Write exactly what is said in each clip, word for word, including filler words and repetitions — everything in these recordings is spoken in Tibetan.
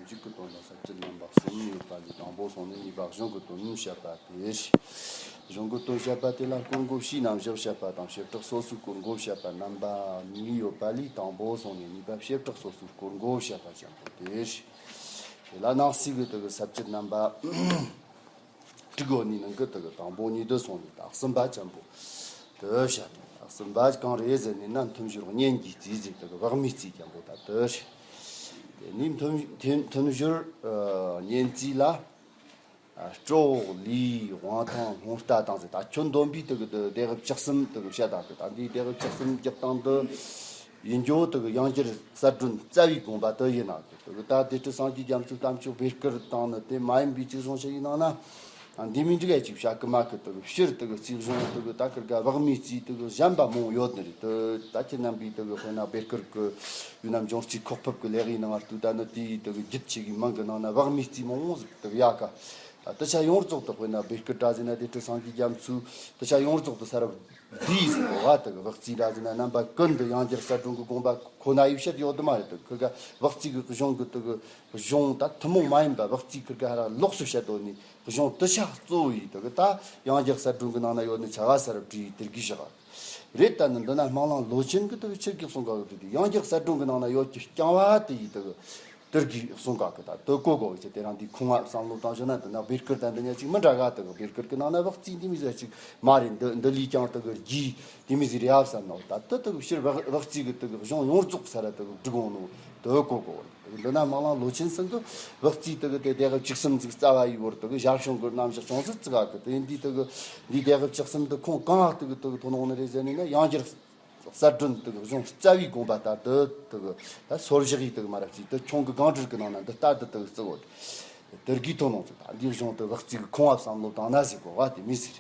མཇུག་གི་དོན་ལ་ས་བཅད་རྣམ་པ་གསུམ་ཡོད་པ་ལས། དང་པོ་སོང་ནས་གཉིས་པ་གཞུང་གི་དོན་བཤད་པ་དེ་རེད། གཞུང་གི་དོན་བཤད་པ་དེ་ལ་སྐོར་འགོ་ཕྱིའི་རྣམ་གཞག་བཤད་པ་དང་བྱེ་བྲག་སོ་སོའི་སྐོར་འགོ་བཤད་པ། རྣམ་པ་གཉིས་ཡོད་པ་ལས། དང་པོ་སོང་ནས་གཉིས་པ་བྱེ་བྲག་སོ་སོའི་སྐོར་འགོ་བཤད་པ་ཅན་པོ་དེ་རེད། དེ་ལ་ནང་གསེས་ཀྱི་དེ་གི་ས་བཅད་རྣམ་པ་དྲུག་ཡོད་ནི་ནང་གི་དེ་གི་དང་པོ་གཉིས་དེ་སོང་ནས་ད་གསུམ་པ་ཅན་པོ་དེ་བཤད། ད་གསུམ་པ་གང་རེད་ཟེར་ནས་ན། མཐུན་སྦྱོར་གཉེན་གྱི་རྩིས་ཟེར་དེ་གི་བག་མའི་རྩིས་ཅན་པོ་ད་དེ་རེད། དེ་ནས་མཐུན་མཐུན་མཐུན་སྦྱོར་ཨ་གཉེན་རྩིས་ལ་ཨ་སྤྲོ་བོ་ལུས་དབང་ཐང་ལྷུང་ལྟ་དང་ཟེར། ད་ཁྱོན་བསྡོམས་པའི་དེ་གི་དེ་སྡེ་དབུ་བཅུ་གསུམ་དེ་གི་བཤད་ད་གི། ད་འདིའི་སྡེ་དབུ་བཅུ་གསུམ་རྒྱག་སྟངས་འདི་ཡིན་རྒྱུ་དེ་གི་ཡང་བསྐྱར་གསལ་སྒྲོན་རྩ་བའི་དགོངས་པ་དེ་ཡིན་ན་གི། དེ་གི་ད་སྡེ་སྲིད་སངས་རྒྱས་རྒྱ་མཚོའི་བསྟན་བཅོས་བེ་དཀར་དང་ནི་དེ་མ་ཡིན་པའི་ཅིག་བཟུང་བྱས་ཡིན་ནང་ན། འདི་མི་འགྲིག་ཡ་ཅིག་བཤད་གི་མ་གི། དེ་གི་སྤྱིར་དེ་གི་རྩིས་གཞུང་དེ་གི་ད་ཁིར་ག་བག་མའི་རྩིས་དེ་གི་གཞན་པ་མང་ཡོད་ནི་རེད། དེ་ད་ཁྱེད་རྣམ་པས་དེ་གི་དཔེར་ན་བེ་དཀར་གི་ཡུལ་ན་འབྱུང་རྩིས་ཁོག་ཕུབ་གི་ལེགས་ཡིན་ནང་ང་ལྟོས་ད་ནི་དེའི་དེ་གི་རྒྱུད་ཆེ་གི་མིང་གི་ནང་ན་བག་མའི་རྩིས་མང་བོ་ཟིག་དེ་གི་ཡ་ག། ད་དེ་ཆ་ཡོངས་རྫོགས་དེ་དཔེར་ན་བེ་དཀར་འདྲ་ཟེར་ན་སྡེ་སྲིད་སངས་རྒྱས་རྒྱ་མཚོའི་དེ་ཆ་ཡོངས་རྫོགས་དེ་ས་རབ་བསྡུས་ཟིག་གོ་བ། དེ་གི་བག་རྩིས་འདྲ་ཟེར་ན་རྣམ་པ་ཀུན་ཏུ་ཡང་བསྐྱར་གསལ་སྒྲོན་གི་དགོངས་པ་ཁོ་ན་ཡིས་བཤད་ཡོད་དེ་མ་རེད། དེ་ཁིར་ག་བག་རྩིས་གི་གཞུང་གི་དེ་གི་གཞུང་ད་ཐུན་མོང་མ་ཡིན་པ་བག་རྩིས་ཁིར་ག་ཧ་ར་ལོགས་སུ་བཤད་དོ་ནི། གཞུང་དེ་ཆ་གཙོ་བོ་ཡིས་དེ་གི་ད་ཡང་བསྐྱར་གསལ་སྒྲོན་གི་ནང་ན་ཡོད་ནི་ཆ་ག་ས་རབ་བྲིས་དེར་གི་བཞག་རེད། ད་ནི་འདི་ན་སྨོན་ལམ་ལོ་ཆེན་གི་དེ་གི་ཆེར་གི་གསུང་ག་གི་དེ་དེ་ཡང་བསྐྱར་གསལ་སྒྲོན་གི་ནང་ན་ཡོད་ཀྱི་རྐྱང་བ་དེ་ཡིས་དེ་གི་དེར་གི་གསུང་ག་གི་ད་དེ་གོ་གོ་གི་དེ་རང་དེ་ཁུངས་ང་བསམ་བློ་བཏང་བཞག་ན། དེ་ན་བེ་དཀར་དང་འདི་ཉག་ཅིག་མི་འདྲ་ག། དེ་གི་བེ་དཀར་གི་ནང་ན་བག་རྩིས་འདི་མི་ཟེར་ཅིག་མ་རེད། འདི་འདི་ལས་ཀྱང་དེ་གི་རྒྱས་དེ་མི་ཟེར་ཡ་བསམ་ནོ། ད་དེ་དེ་གི་སྤྱིར་བག་བག་རྩིས་གི་དེ་གི་གཞུང་ཡོངས་རྫོགས་ས་ར་དེ་གི་བསྒྲིགས་འོང་ནོ་དེ་གོ་གོ། འདི་ན་སྨོན་ལམ་ལོ་ཆེན་ཚང་གི་བག་རྩིས་དེ་གི་དེ་སྡེ་དབུ་བཅུ་གསུམ་ཅིག་རྩ་བ་ཡི་བོར་དེ་གི་ཞར་བྱུང་གི་རྣམ་གཞག་ཅུང་ཟད་བརྩི་ག་གི། དེ་འདི་དེ་གི་འདི་སྡེ་དབུ་བཅུ་གསུམ་དེ་ཁོང་གང་དེ་གི་དེ་གི་ཐོན་འོང་ནི་རེད་ཟེར་ནས་ན། ཡང་བསྐྱར་གསལ་སྒྲོན་དེ་གི་གཞུང་རྩ་བའི་དགོངས་པ་ལྟར་དེ་དེ་གི་ད་སོར་བཞག་ཡིག་དེ་གི་མ་རབས་ཅིག་དེ་ཁྱུང་གི་སྒང་དྲུག་གི་ནང་ན་འདི་ལྟར་དེ་དེ་གི་བརྩི་བོར་དེར་གི་ཐོན་འོང་ཅིག་ད་འདི་གཞུང་དེ་བག་རྩིས་གི་ཁུངས་ང་བསམ་བློ་བཏང་ན་ཟེར་གོ་བ་དེ་མི་ཟེར།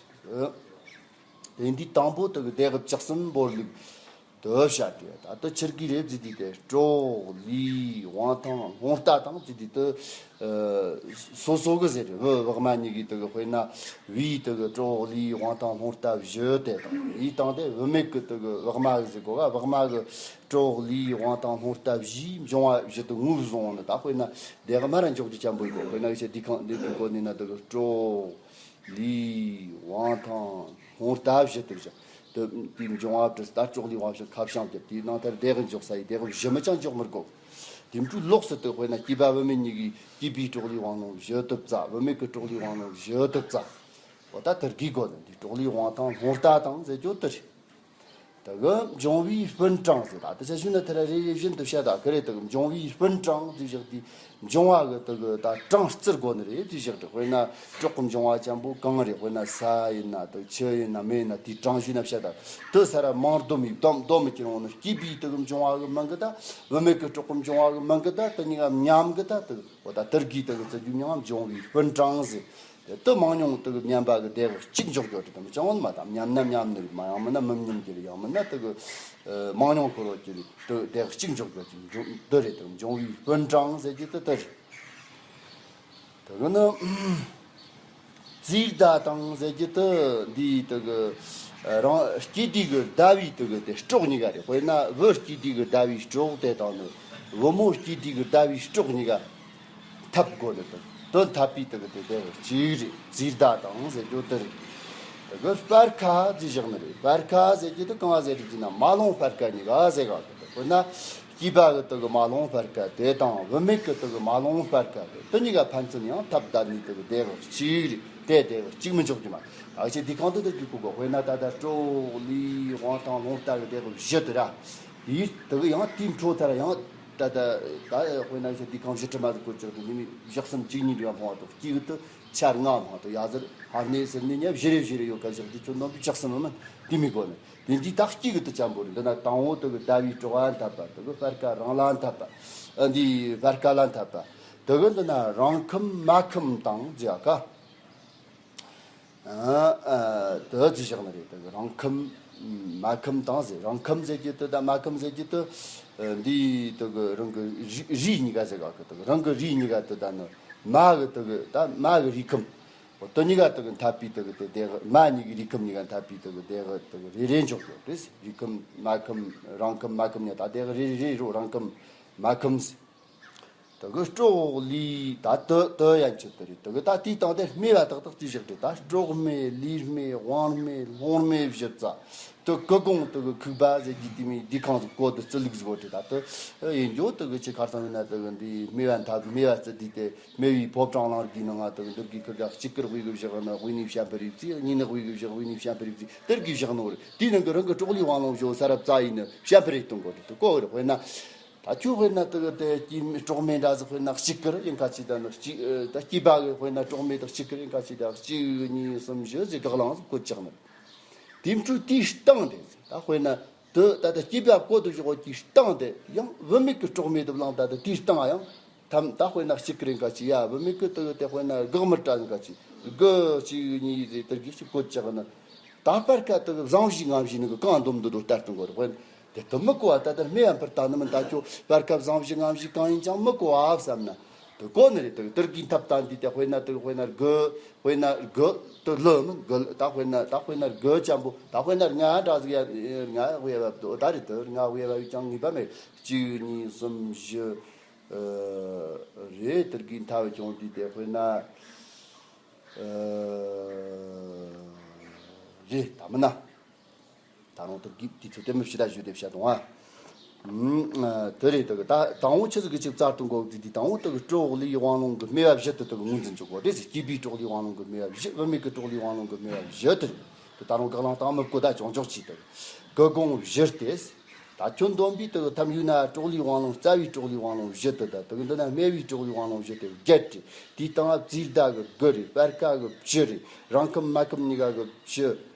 དེ་འདི་དང་པོ་དེ་གི་སྡེ་དབུ་བཅུ་གསུམ་བོར་ལུགས་དེ་བཤད་དེ། ད་དེ་ཆི་གི་རེད་ཟེར་དུས་དེ་སྤྲོ་བོ་ལུས་དབང་ཐང་ལྷུང་ལྟ་དང་ཟེར་དུས་དེ་ཨ་སོ་སོ་གི་ཟེར་རེད། བུ་བག་མ་གཉིས་ཀྱི་དེ་གི་དཔེར་ན་བུའི་དེ་གི་སྤྲོ་བོ་ལུས་དབང་ཐང་ལྷུང་ལྟ་བཞི་དེ་དང་། ཡིན་དང་དེ་བུད་མེད་ཀྱི་དེ་གི་བག་མ་གི་ཟེར་གོ་ག། བག་མ་གི་སྤྲོ་བོ་ལུས་དབང་ཐང་ལྷུང་ལྟ་བཞིའི་འབྱུང་བ་བཞི་དེ་ངོས་བཟུང་ནི། ད་དཔེར་ན་དེ་གི་མ་ར་འཇོག་རྒྱུ་ཅན་པོ་ཡིན་གོ། དཔེར་ན་ཡི་ཆེ་འདི་ཁང་འདི་ཁང་གོ་ནི་ན་དེ་གི་སྤྲོ་ལུས་དབང་ཐང་ལྷུང་ལྟ་བཞི་དེ་བཞག་དེ་དེའི་འབྱུང་བ་བྲིས། ད་སྤྲོ་ལུས་དབང་ཕྱུག་ཁ་བྱང་གི་དེའི་ནང་ལྟར་སྡེ་དབུ་འཇོག་ས་ཡི་སྡེ་དབུ་བཞི་མི་ཅང་འཇོག་མི་དགོ། དེ་འཕྲུལ་ལོགས་སུ་དེ་དཔེར་ན་སྐྱེས་པ་བུད་མེད་གཉིས་ཀྱི་སྐྱེས་པའི་སྤྲོ་ལུས་དབང་ལུང་བཞི་དེ་བཙལ། བུད་མེད་ཀྱི་སྤྲོ་ལུས་དབང་ལུང་བཞི་དེ་བཙལ། འོ་ད་དེར་གི་གོ་ནི་འདི་སྤྲོ་ལུས་དབང་ཐང་ལྷུང་ལྟ་དང་ཟེར་རྒྱུ་དེ་རེད། དེ་གི་འབྱུང་བའི་སྤུན་གྲངས་ཟེར། ད་དེ་ཆ་ཞུ་ན་དེ་ར་རེ་རེ་བཞིན་དུ་བཤད་ད་གི་རེད། དེ་གི་འབྱུང་བའི་སྤུན་གྲངས་ཟེར་བཞག་དེ་འབྱུང་བ་གི་དེ་གི་ད་གྲངས་བརྩི་དགོ་ནི་རེད་ཟེར་བཞག་དེ་དཔེར་ན་གྲོགས་ཀྱི་འབྱུང་བ་ཅན་པོ་གང་རེད། དཔེར་ན་ས་ཡིན་ན་དེ་ཆུ་ཡིན་ན་མེ་ཡིན་ན་དེའི་གྲངས་ཞུས་ན་བཤད་ད། དེ་ས་ར་མང་བསྡོམས་ཡིན་བསྡོམས་བསྡོམས་མི་ཁྱེར་འོང་ནི། སྐྱེས་པའི་དེ་གི་འབྱུང་བ་གི་མིང་གི་ད། བུད་མེད་ཀྱི་གྲོགས་ཀྱི་འབྱུང་བ་གི་མིང་གི་ད། དེ་གཉིས་ཀ་མཉམ་གི་ད་དེ་གི། འོ་ད་དེར་གི་དེ་གི་བརྩི་རྒྱུ་མིང་ང་འབྱུང་བའི་སྤུན་གྲངས་ཟེར། དེ་མང་ཉུང་དེ་གི་མཉམ་པ་གི་སྡེ་དབུ་གཅིག་འཇོག་རྒྱུ་དེ་དང་ཅང་མ་དང་མཉམ་ན་མཉམ་ནི་རེད། མ་ཡང་མིན་ན་མི་མཉམ་གི་རེད། ཡང་མིན་ན་དེ་གི་ཨ་མང་ཉུང་ཁོ་རོ་གི་རེད། དེ་སྡེ་དབུ་གཅིག་འཇོག་རྒྱུ་གཅིག་འཇོག་འདི་རེད། དེ་འབྱུང་བའི་སྤུན་གྲངས་ཟེར་གི་དེ་དེ་རེད། དེ་གི་ནི་རྩིས་ཟླ་དང་ཟེར་གི་དེ་འདི་དེ་གི་རང་སྐྱེས་དུས་གི་ཟླ་བའི་དེ་གི་དེ་སྲོག་གཉིས་ཀ་རེད། དཔེར་ན་བུ་སྐྱེས་དུས་གི་ཟླ་བའི་སྲོག་དེ་དང་ནི་བུ་མོ་སྐྱེས་དུས་གི་ཟླ་བའི་སྲོག་གཉིས་ཀ་འཐབ་དགོས་ནི་དང་། དོན་འཐབ་པའི་དེ་གི་དེ་སྡེ་དབུ་གཅིག་རེད། རྩིས་ཟླ་དང་ཟེར་རྒྱུ་དེ་རེད། དེ་གི་སྤར་ཁ་ཟེར་བཞག་ནི་རེད། སྤར་ཁ་ཟེར་རྒྱུ་དེ་གང་ཟེར་རྒྱུ་ན་མ་ལོང་སྤར་ཁ་གཉིས་ཀ་ཟེར་ག་གི་དེ། དཔེར་ན་སྐྱེས་པ་གི་དེ་གི་མ་ལོང་སྤར་ཁ་དེ་དང་བུད་མེད་གི་དེ་གི་མ་ལོང་སྤར་ཁ་དེ་དེ་གཉིས་ཀ་ཕན་ཚུན་ཡང་འཐབ་བསྡད་ནི་དེ་གི་སྡེ་དབུ་གཅིག་རེད། དེ་སྡེ་དབུ་གཅིག་མི་འཇོག་རྒྱུ་མ། ཨ་ཅེ་འདི་གང་དུ་དེ་གི་གོ་གོ། དཔེར་ན་ད་ལྟ་སྤྲོ་བོ་ལུས་དབང་ཐང་ལྷུང་ལྟ་གི་སྡེ་དབུ་བཞི་དེ་ར། དེའི་དེ་གི་ཡང་དེའི་འཕྲོ་ལྟར་ཡང་ད་ལྟ་ད་དཔེར་ན་ཅེ་འདི་གང་བཞི་ཁྲི་མ་དེ་གོ་ཅོག་དེ་འདི་ནི་བཞག་གསུམ་གཅིག་གཉིས་རེ་བ་མང་བ་དང་། གཅིག་གི་དེ་ཆ་ལྔ་མང་དུ་ཡ་ཟེར་ཧར་ནས་ཟེར་ནས་ཉ་བཞི་རེ་བཞི་རེ་ཡོད་ཀ་བཞག་དེ་ཁྱོད་ནོར་བུ་ཆགས་སུ་མི་མིན་དེ་མི་དགོས་ནི། དེ་འདི་དག་གཅིག་གི་དུ་ཅམ་པོ་རེད། འདི་ན་དང་བོ་དེ་གི་ཟླ་བའི་གྲོགས་ཨ་འཐབ་པ། དེ་གི་སྤར་ཁ་རང་ལ་འཐབ་པ། ཨ་འདི་སྤར་ཁ་ལ་འཐབ་པ། དེ་གི་འདི་ན་རང་ཁམས་མ་ཁམས་དང་ཟེར་ཡ་ཀ། ཨ་ཨ་དེ་ཟེར་བཞག་ནི་རེད། དེ་གི་རང་ཁམས་མ་ཁམས་དང་ཟེར། རང་ཁམས་ཟེར་གྱི་དེ་དང་མ་ཁམས་ཟེར་གྱི་དེ་ཨ་འདི་དེ་གི་རང་གི་རིགས་རིགས་གཉིས་ཀ་ཟེར་ག་གི། དེ་གི་རང་གི་རིགས་གཉིས་ཀ་དེ་དང་ནི་མ་གི་དེ་གི་ད་མ་གི་རིགས་ཁམས། འོ་དེ་གཉིས་ཀ་དེ་གི་འཐབ་པའི་དེ་གི་དེ་སྡེ་དབུ། མ་གཉིས་ཀྱི་རིགས་ཁམས་གཉིས་ཀ་འཐབ་པའི་དེ་གི་སྡེ་དབུ་དེ་གི་རེ་རེ་འཇོག་དགོས་རེད། རིགས་ཁམས་མ་ཁམས་རང་ཁམས་མ་ཁམས་གཉིས་ད་སྡེ་དབུ་རེ་རེ་རེ་རོ། རང་ཁམས་མ་ཁམས་ཟེར། དེ་གི་སྲོག་ལུས་ད་དེ་དེ་ཡན་ཆད་དེ་རེད། དེ་གི་ད་དེའི་སྟེང་དེ་སྨེ་བ་ཏག་ཏག་ཅིག་བཞག་རེད། ད་སྲོག་སྨེ་ལུས་སྨེ་དབང་སྨེ་སློང་སྨེ་བཞི་རྩ། དེ་ཀུན་གོང་དེ་གི་ཁུག་པ་ཟེར་གྱི་དེ་མོ་འདི་གང་ཟིག་གོ་དེ་རྩི་ལུགས་ཟིག་གོ་དེ། ད་དེ་ཡིན་རྒྱུ་དེ་གི་ཆེ་ཁར་སང་ཡིན་ན་དེ་གི་འདི་སྨེ་བ་འཐབ་སྨེ་བ་རྩི་དུས་དེ་སྨེ་བའི་ཕོ་བྲང་གླང་རིགས་ནང་ང་དེ་གི་འདི་གི་ཁུར་ག་གཅིག་ཀིར་དབུས་གི་བཞག་ན་དབུས་ནས་བྱམས་པར་རིགས་རྩི། གཉིས་ནི་དབུས་གི་བཞག་དབུས་ནས་བྱམས་པར་རིགས་རྩི། དེར་གི་བཞག་ནོ་རེད། དེའི་ནང་གི་རང་གི་སྲོག་ལུས་དབང་ལོང་བཞི་ས་རབ་རྩ་ཡིན་ནི་བྱམས་པར་རིགས་གཏོང་གོ་དེ་དེ་གོ་རེད། དཔེར་ན། ད་ཁྱོད་དཔེར་ན་དེ་གི་དེ་སྐྱེས་སྲོག་སྨེ་འདྲ་ཟིག་དཔེར་ན་གཅིག་ཀིར་ཡིན་ཁ་ཅིག་ད་ནི་གཅིག་ཨ། ད་སྐྱེས་པ་གི་དཔེར་ན་སྲོག་སྨེ་དག་གཅིག་ཀིར་ཡིན་ཁ་ཅིག་ད་གཅིག་གཉིས་གསུམ་བཞི་ཟེར་དགག་ལང་ཟིག་བཀོད་ཅག་ནི། དེའི་འཕྲོས་དེའི་སྟེང་དེ་ད་དཔེར་ན་དེ་ད་ལྟ་སྐྱེས་པ་བཀོད་དུ་བཞག་གི་སྟེང་དེ་ཡང་བུད་མེད་ཀྱི་སྲོག་སྨེ་དེ་བླངས་ད་དེ་དེའི་སྟེང་ཡང་ཐམ་ད་དཔེར་ན་གཅིག་ཀིར་ཡིན་ཁ་ཅིག་ཡ་བུད་མེད་ཀྱི་དེ་གི་དེ་དཔེར་ན་དགག་མི་འདྲ་ཡིན་ཁ་ཅིག་དགུ་གཅིག་གཉིས་ཟེར་དེར་གི་ཞིག་བཀོད་ཅག་ནི། ད་སྤར་ཁ་དེ་གི་བཟང་བཞི་ངན་བཞི་ནི་གི་གང་འདོམས་འདུ་འགྲོ་ལྟར་དུ་འགོར་དཔེར་ན། དེ་དུ་མི་གོ་བ་ད་ལྟ་སྨེ་བ་འཕུར་ལྟ་ནི་མིན། ད་ཁྱོད་སྤར་ཁ་བཟང་བཞི་ངན་བཞི་གང་ཡིན་ཀྱང་མི་གོ་བ་བསམ་ན་དེ་གོ་ནི་རེད། དེ་དེར་གི་འཐབ་ལྟ་འདི་དེ་དཔེར་ན་དེ་དཔེར་ན་དགུ་དཔེར་ན་དགུ་དེ་ལོ་མིན་དགུ་ད་དཔེར་ན་ད་དཔེར་ན་དགུ་ཅན་པོ་ད་དཔེར་ན་ལྔ་འདྲ་ཟིག་ཡ་ལྔ་དབྱེ་བ་དོ་ད་རེད། དེ་ལྔ་དབྱེ་བ་ཡོད་ཀྱང་ངེས་པ་མེད། གཅིག་གཉིས་གསུམ་བཞི་ཨ་རེད། དེར་གི་འཐབ་བྱུང་དུས་དེ་དཔེར་ན་ཨ་རེད། ད་མིན་ན། ད་རུང་དེ་གི་དུས་ཚོད་དེ་མི་ཕྱི་ད་ཞུ་དེ་བཤད་དང་ཨ། ཨུམ། དེ་རེད། དེ་གི་ད་དང་པོ་ཆི་ཟིག་གི་ཅིག་བཙལ་དུ་འགོ་དེ་དེ་དང་པོ་དེ་གི་སྲོག་ལུས་དབང་ལོང་གི་སྨེ་བ་བཞི་དེ་དེ་གི་ངོས་འཛིན་བྱེད་དགོས་རེད་ཟེར། སྐྱེས་པའི་སྲོག་ལུས་དབང་ལོང་གི་སྨེ་བ་བཞི། བུད་མེད་ཀྱི་སྲོག་ལུས་དབང་ལོང་གི་སྨེ་བ་བཞི་དེ་རེད། དེ་ད་རུང་དགག་ལང་དང་མི་བཀོད་ད་ཆུང་ཆུང་ཅིག་དེ་གི་གོང་བཞི་སྟེ། ད་ཁྱོད་འདོམས་པའི་དེ་གི་ཐམ་ཡུལ་ན་སྲོག་ལུས་དབང་ལོང་རྩ་བའི་སྲོག་ལུས་དབང་ལོང་བཞི་དེ་ད་དེ་གི་འདི་ན་སྨེ་བའི་སྲོག་ལུས་དབང་ལོང་བཞི་དེ་བརྒྱད་རེད། དེའི་སྟེང་ང་རྩིས་ཟླ་གི་དགུ་རེད། སྤར་ཁ་གི་བཅུ་རེད། རང་ཁམས་མ་ཁམས་གཉིས་ཀ་གི་བཅུ།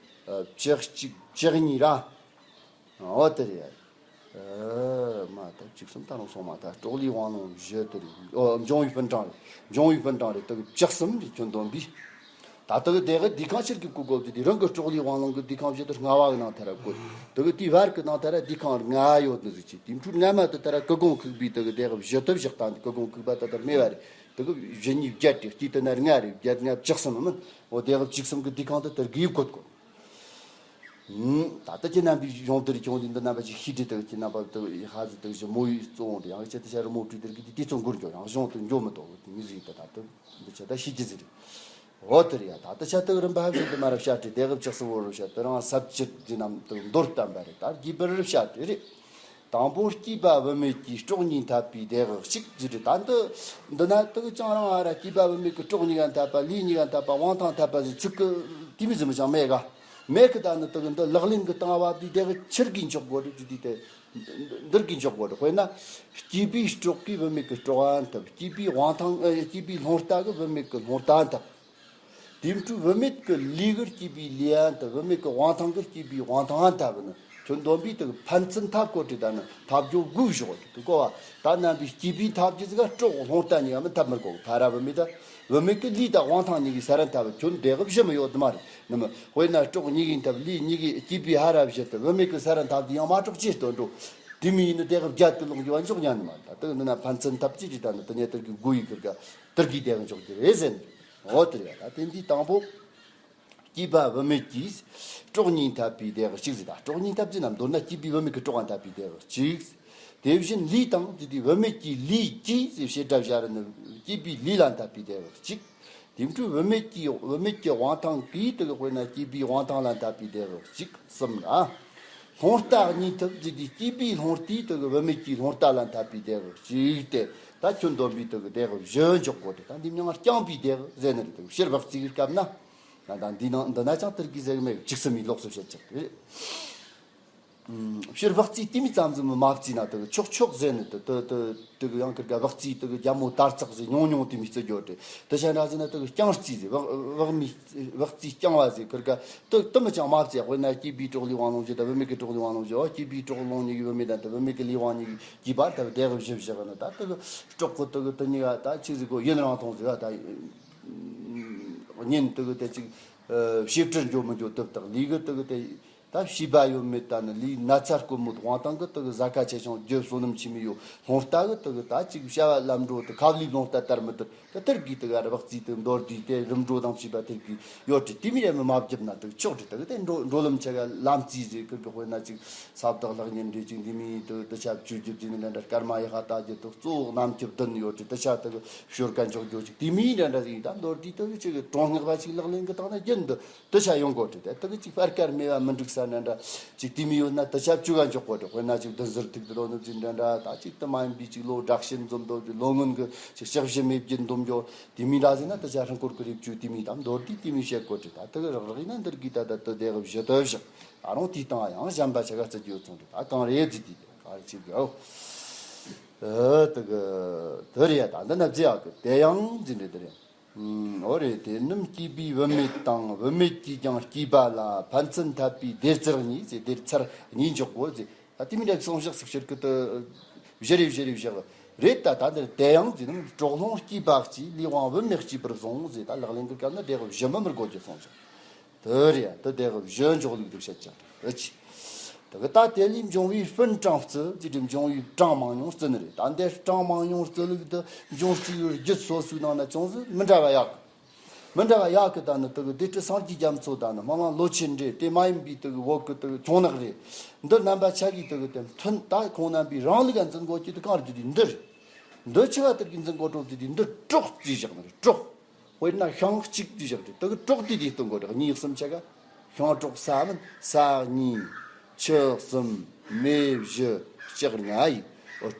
ཨ། བཅུ་གཅིག་བཅུ་གཉིས་ར། འོ་དེ་རེད། ཨ་མ་ད་བཅུ་གསུམ་ད་རུང་སོང་མ། ད་སྲོག་ལུས་དབང་ལོང་བཞི་དེ་རེད། ཨོ་འབྱུང་བའི་སྤུན་གྲངས་རེད། འབྱུང་བའི་སྤུན་གྲངས་རེད། དེ་གི་བཅུ་གསུམ་རེད། ཁྱོད་འདོམས་པས། ད་དེ་གི་དེ་གི་དུས་ཁང་ཕྱིར་གི་བཀོད་དགོས་ཀྱི་དེ་རང་གི་སྲོག་ལུས་དབང་ལོང་གི་དུས་ཁང་བཞི་དེ་ལྔ་བ་གི་ནང་ཐད་ར་བཀོད། དེ་གི་དེའི་བར་གི་ནང་ཐད་ར་དུས་ཁང་ལྔ་ཡོད་ནི་ཟིག་ཅིག་དེའི་འཕྲོས་ལྔ་མ་དེ་ཐད་ར་ཀུན་གོང་ཁུག་པའི་དེ་གི་དེ་གི་བཞི་དེ་བཞག་སྟངས་དེ་ཀུན་གོང་ཁུག་པ་དེ་ལྟར་སྨེ་བ་རེད། དེ་གི་བཞི་གཉིས་བརྒྱད་དེ་དུས་དེ་ན་ལྔ་རེད། བརྒྱད་ལྔ་བཅུ་གསུམ་མིན། འོ་དེ་གི་བཅུ་གསུམ་གི་དུས་ཁང་དེ་དེར་གི་བཀོད་དགོས། ད་ལྟ་ཁྱེད་རྣམ་པའི་གཞུང་དེར་བྱུང་དུས་འདི་རྣམ་པ་ཅིག་ཤེས་བྲིས་དག་ཁྱེད་རྣམ་པ་དག་ཧ་ཟི་དག་ཞི་མོ་ཡི་གཙོ་བོ་འདི་ཡང་ཁྱེད་དེ་ཤ་རི་མོ་བྲིས་དེར་གི་དེ་དེ་ཚོ་འགུར་འགྱོ་ཡང་གཞུང་དུ་འགྱོ་མི་ཐོག་དེ་མི་ཟིག་ད་ད་དུ་འདི་ཆ་ད་ཤེས་ཀྱི་ཟིག་རེད། འོ་དེ་རེད་ཡ། ད་ལྟ་ཆ་དག་རིམ་པ་ཧ་ཟི་དུ་མ་རབ་ཤ་བྲིས་དེ་གི་ལྕགས་སི་བོ་རུ་ཤ་དེ་རང་ས་བཅད་འདི་རྣམས་དག་མདོར་བསྟན་པ་རེད། ད་རྒྱས་པར་རབ་ཤ་བྲིས་རེད། དང་པོ་སྐྱེས་པ་བུད་མེད་ཀྱི་སྲོག་གཉིས་འཐབ་པའི་དེ་གི་གཅིག་ཟིག་རེད། ད་འདི་འདི་ན་དག་ཅང་རང་ཨ་ར་སྐྱེས་པ་བུད་མེད་ཀྱི་སྲོག་གཉིས་ཀ་འཐབ་པ་ལུས་གཉིས་ཀ་འཐབ་པ་དབང་ཐང་འཐབ་པ་ཟིག་ཚིག་གི་དེ་མི་ཟིག་མི་ཅང་མེད་ག་མེད་གི། ད་ནི་དེ་གི་འདི་ལག་ལེན་གི་སྟེང་བབ་དུས་དེ་གི་ཕྱིར་གི་འཇོག་དགོས་རེད། དེ་དེ་འདིར་གི་འཇོག་དགོས་རེད། དཔེར་ན་སྐྱེས་པའི་སྲོག་གིས་བུད་མེད་ཀྱི་སྲོག་ཨ་འཐབ། སྐྱེས་པའི་དབང་ཐང་ཨ། སྐྱེས་པའི་སློང་རྟ་གིས་བུད་མེད་ཀྱི་སློང་རྟ་འཐབ། དེའི་འཕྲོས་བུད་མེད་ཀྱི་ལུས་གིས་སྐྱེས་པའི་ལུས་ཨ་འཐབ། བུད་མེད་ཀྱི་དབང་ཐང་གིས་སྐྱེས་པའི་དབང་ཐང་ཨ་འཐབ་ནི། ཁྱོད་འདོམས་པས་དེ་གི་ཕན་ཚུན་འཐབ་གོ་དྲི་ད་ནི་འཐབ་རྒྱུ་དགོས་བཞག་དེ་གོ་བ། ད་རྣམ་པའི་སྐྱེས་པའི་འཐབ་རྒྱུ་ཟིག་ག་སྲོག་སློང་རྟ་གཉིས་ཀ་མི་འཐབ་མི་དགོས། ཕ་ར་བུད་མེད་ད་བུད་མེད་ཀྱི་ལུས་དང་དབང་ཐང་གཉིས་ཀྱི་ས་ར་འཐབ། ཁྱོད་དེ་གི་བཞི་མི་ཡོད་དུ་མ་རེད། ནི་མི་དཔེར་ན་སྲོག་གཉིས་ཀྱིས་འཐབ། ལུས་གཉིས་ཀྱིས་སྐྱེས་པའི་ཕ་ར་བཞི་དེ་བུད་མེད་ཀྱི་ས་ར་འཐབ་དུས་ཡང་མ་གྲོགས་ཅི་སྟོན་འགྲོ། དེ་མི་ཡིན་ནི་དེ་གི་བརྒྱད་ཀྱི་ལོག་རྒྱུ་བ་འཇོག་ཉན་ནི་མ་རེད། ད་དེ་གི་འདི་ན་ཕན་ཚུན་འཐབ་ཅི་ཅི་ད་ནི་དེ་ཉན་དེར་གི་དགོས་ཡི་གི་ག་དེར་གི་དེ་གི་འཇོག་རྒྱུ་རེད་ཟེར་ནི། འོ་དེ་རེད་ཡ། ད་དེ་འདི་དང་པོ། སྐྱེས་པ་བུད་མེད་ཀྱིས་སྲོག་གཉིས་འཐབ་པའི་དེ་གི་གཅིག་ཟེར། ད་སྲོག་གཉིས་འཐབ་ཟེར་ན་མདོར་ན་སྐྱེས་པའི་བུད་མེད་ཀྱི་སྲོག་ག་འཐབ་པའི་དེ་གི་གཅིག་དེ་བཞིན་ལུས་དང་དེ་དུས་བུད་མེད་ཀྱི་ལུས་ཀྱིས་ཟེར་བྱེད་སྒྲ་སྦྱར་ནི་སྐྱེས་པའི་ལུས་ལ་འཐབ་པའི་དེ་གི་གཅིག་དེ་འཕྲོས་བུད་མེད་ཀྱི་བུད་མེད་ཀྱི་དབང་ཐང་གིས་དེ་གི་དཔེར་ན་སྐྱེས་པའི་དབང་ཐང་ལ་འཐབ་པའི་དེ་གི་གཅིག་གསུམ་ར། སློང་རྟ་གཉིས་འཐབ་ཟེར་དུས་སྐྱེས་པའི་སློང་རྟས་དེ་གི་བུད་མེད་ཀྱི་སློང་རྟ་ལ་འཐབ་པའི་དེ་གི་གཅིག་སྟེ། ད་ཁྱོད་འདོམས་པས་དེ་གི་དེ་གི་བཞི་འཇོག་དགོས་ཏེ། ད་འདི་མྱིང་རྐྱང་པའི་དེ་གི་ཟེར་ནི་རེད། དེ་གི་ཕྱིར་བག་རྩིས་ཀྱི་སྐབས་ན། ད་ད་འདི་ནང་འདི་ན་ཅང་དེར་གི་ཟེར་གི་མེད། བཅུ་གསུམ་པའི་ལོགས་སུ་བཤད་ཅིག་རེད། ཕྱིར་བག་རྩིས་དེ་མི་ཙམ་ཙམ་མ་བརྩིས་ན་དེ་གི་ཆོག་ཆོག་ཟེར་ནི་དེ་དེ་དེ་དེ་གི་ཡང་ཁིར་ག་བག་རྩིས་དེ་གི་རྒྱ་མོ་དར་ཚག་ཟེར་ཉུང་ཉུང་དེ་མི་རྩི་རྒྱུ་རེད། དེ་བྱས་འདྲ་ཟེར་ན་དེ་གི་རྐྱང་རྩིས་ཟེར། བག་བག་མི་བག་རྩིས་རྐྱང་བ་ཟེར། ཁིར་ག་དེ་དེ་མི་ཅང་མ་བརྩི། དཔེར་ན་སྐྱེས་པའི་སྲོག་ལུས་དབང་ལོང་བཞི་དང་བུད་མེད་ཀྱི་སྲོག་ལུས་དབང་ལོང་བཞི། འོ་སྐྱེས་པའི་སྲོག་ལོང་གཉིས་ཀྱིས་བུད་མེད་དང་དེ་བུད་མེད་ཀྱི་ལུས་དབང་གཉིས་ཀྱིས་སྐྱེས་པ་དེ་དེ་གི་བཞི་བཞག་ནི། ད་དེ་གི་སྲོག་གི་དེ་གི་དེ་གཉིས་ཀ་ད་ཆི་ཟིག་གོ་ཡུན་རིང་ཐུང་ཟིག་ག་ད་ཉིན་དེ་གི་དེ་ཅིག་ཨ་ཞིབ་ཕྲར་འགྱོ་མི་འགྱོ་དེབ་དག་ལུས་གི་དེ་གི་དེ། ད་བྱིས་པ་ཡོད་མེད། ད་ནི་ལུས་ན་ཚ་སྐོམ་མོ་དབང་ཐང་གི་དེ་གི་ཟ་ཁ་ཆེ་ཆུང་རྒྱུ་བསོད་ནམས་ཆེ་མི་ཡོད། སློང་རྟ་གི་དེ་གི་ད་ཅིག་བྱ་བ་ལམ་འགྲོ་དེ་ཁ་ལུས་སློང་རྟ་དར་མི་དར། ད་དེར་གི་དེ་ག་ར་བག་རྩིས་དེ་མདོར་བསྡུས་ཏེ་རིམ་གྲོ་དང་བཅས་པ་དེར་གི་ཡོད་དེ། དེ་མི་རེ་མི་མ་བརྒྱབ་ན་དེ་ཆོག་དེ། དེ་གི་དེ་འགྲོ་འགྲོ་ལམ་ཆ་ག་ལམ་རྩིས་ཟེར་གི་གི་དཔེར་ན་ཅིག་ས་བདག་ལྷག་ཉན་འདྲེ་ཅིག་འདི་མི་དེ་དེ་ཆ་བཅུ་བརྒྱབ་ཟིན་ནི་འདྲ་འདྲ། སྐར་མ་ཡི་ཧ་ད་རྒྱུ་དེ་གཙོ་བོ་གནམ་ཁྱབ་བདུན་ཡོད་དེ། དེ་ཆ་དེ་གི་ཤོར་ཀ་འཇོག་རྒྱུ་ཅིག་དེ་མི་འདྲ་འདྲ་ཟིན། ད་མདོར་བསྡུས་དེ་གི་ཅིག་གྲོང་སྔགས་པ་ཅིག་ལག་ལེན་གི་བཏང་ན་རྒྱུན་དུ། དེ་ཆ་ཡོང་དགོས་དེ། དེ་དག་ཅིག་བར་སྐར་སྨེ་བ་མི་འགྲིག་ས་འདྲ་འདྲ་ཅིག་དེ་མི་ཡོད་ན་དེ་ཆ་བཅུ་ག་འཇོག་དགོས་དེ། དཔེར་ན་ཅིག་བདུན་ཟུར་ཐིག་དེ་རོ་ནུབ་ཅིག་འདྲ་འདྲ། ད་ཅིག་དེ་མ་ཡིན་པའི་ཅིག་ལོ་དྲག་ཞན་འཛོམས་དོ་ཅིག་ལོ་སྔོན་གི་ཅིག་ལྕགས་ཞིམ་མེ་བརྒྱད་འདོམ་འཇོག་དེ་མི་འདྲ་ཟིན་ན་དེ་ཆ་ཧྲང་ཀོར་གི་རེ་བཅུ་དེ་མི་དང་མདོར་བསྡུས་དེ་མི་བཤད་དགོས་དེ། ད་དེ་གི་རག་རག་ཡིན་ན་འདིར་གི་ད་ད་དེ་དེ་གི་བཞི་དེ་བཞག་ད་རུང་དེའི་སྟེང་ཡང་གཞན་པ་ཆ་ག་བརྩི་རྒྱུ་ཡོད་ཚོང་དེ། ད་གང་རེད་ཟིག་དེ་དེ་ག་རེ་བྱེད་དགོས། ཨོ། ཨ་དེ་གི་དེ་རེད། ད་འདི་ན་བརྩི་ཡག་གི་དེ་ཡང་ཟིན་རེད། དེ་རེད། ཨུམ། འོ་རེད། དེ་རྣམས་སྐྱེས་པའི་བུད་མེད་དང་། བུད་མེད་ཀྱིས་ཀྱང་སྐྱེས་པ་ལ་ཕན་ཚུན་འཐད་པའི་བདེ་རྩར་གཉིས་ཟེར། བདེ་རྩར་གཉིས་འཇོག་གོ་ཟེར། ད་དེ་མི་འདྲ་གསུང་བཞག་སུག་ཕྱིར་ཀི་དུ་བཞི་རེ་བཞི་རེ་བཞག་རེད། ད་ད་འདིར་དེ་ཡང་ཟེར་ནམ། གྲོགས་སློང་སྐྱེས་པ་གཅིག་ལུས་དབང་བུད་མེད་གཅིག་པར་བཟུང་ཟེར། ད་ལག་ལེན་གི་སྐབས་ན་དེ་གི་བཞི་མི་མི་དགོས་རྒྱུ་གསུང་བཞག་དེ་རེད། དེ་དེ་གི་བཞི་འཇོག་ལུགས་དུ་བཤད་ཀྱང་ཨ་ཅི། དེ་གི་ད་དེ་ལས་འབྱུང་བའི་སྤུན་གྲངས་བརྩི་ཟེར་དུས་འབྱུང་བའི་གྲངས་མང་ཉུང་བརྩི་ནི་རེད། ད་འདིར་གྲངས་མང་ཉུང་བརྩི་ལུགས་དེ་འབྱུང་རྩིས་རྒྱུད་སོ་སོའི་ནང་ན་ཅུང་ཟད་མི་འདྲ་བ་ཡག་མི་འདྲ་བ་ཡག་གི། ད་ནི་དེ་གི་སྡེ་སྲིད་སངས་རྒྱས་རྒྱ་མཚོ་ད་ནི་སྨོན་ལམ་ལོ་ཆེན་འདྲེ་དེ་མ་ཡིན་པའི་དེ་གི་བོད་གི་དེ་གི་ཁྱུང་ནག་རེད། འདི་རྣམ་པ་ཆ་གི་དེ་གི་དེ་མཐུན། ད་ཁོང་རྣམ་པའི་རང་ལུགས་ལ་འཛིན་དགོས་ཀྱི་དེ་གང་རྒྱུ་དེ་འདི་རེད། འདི་ཆི་བ་དེར་གི་འཛིན་དགོས་གྲོགས་ཀྱི་དེ་འདི་གྲོགས་བརྩིས་བཞག་ནི་རེད། གྲོགས། དཔེར་ན་ཤིང་གཅིག་དེ་བཞག་དེ་དེ་གི་གྲོགས་དེ་དེ་སྟོན་དགོས་རེད། གཉིས་གསུམ་ཆ་ག་ཤིང་གྲོགས་ས་མིན་ས་གཉིས་ཆུ་གསུམ་མེ་བཞི་ལྕགས་ལྔ་ཡིན།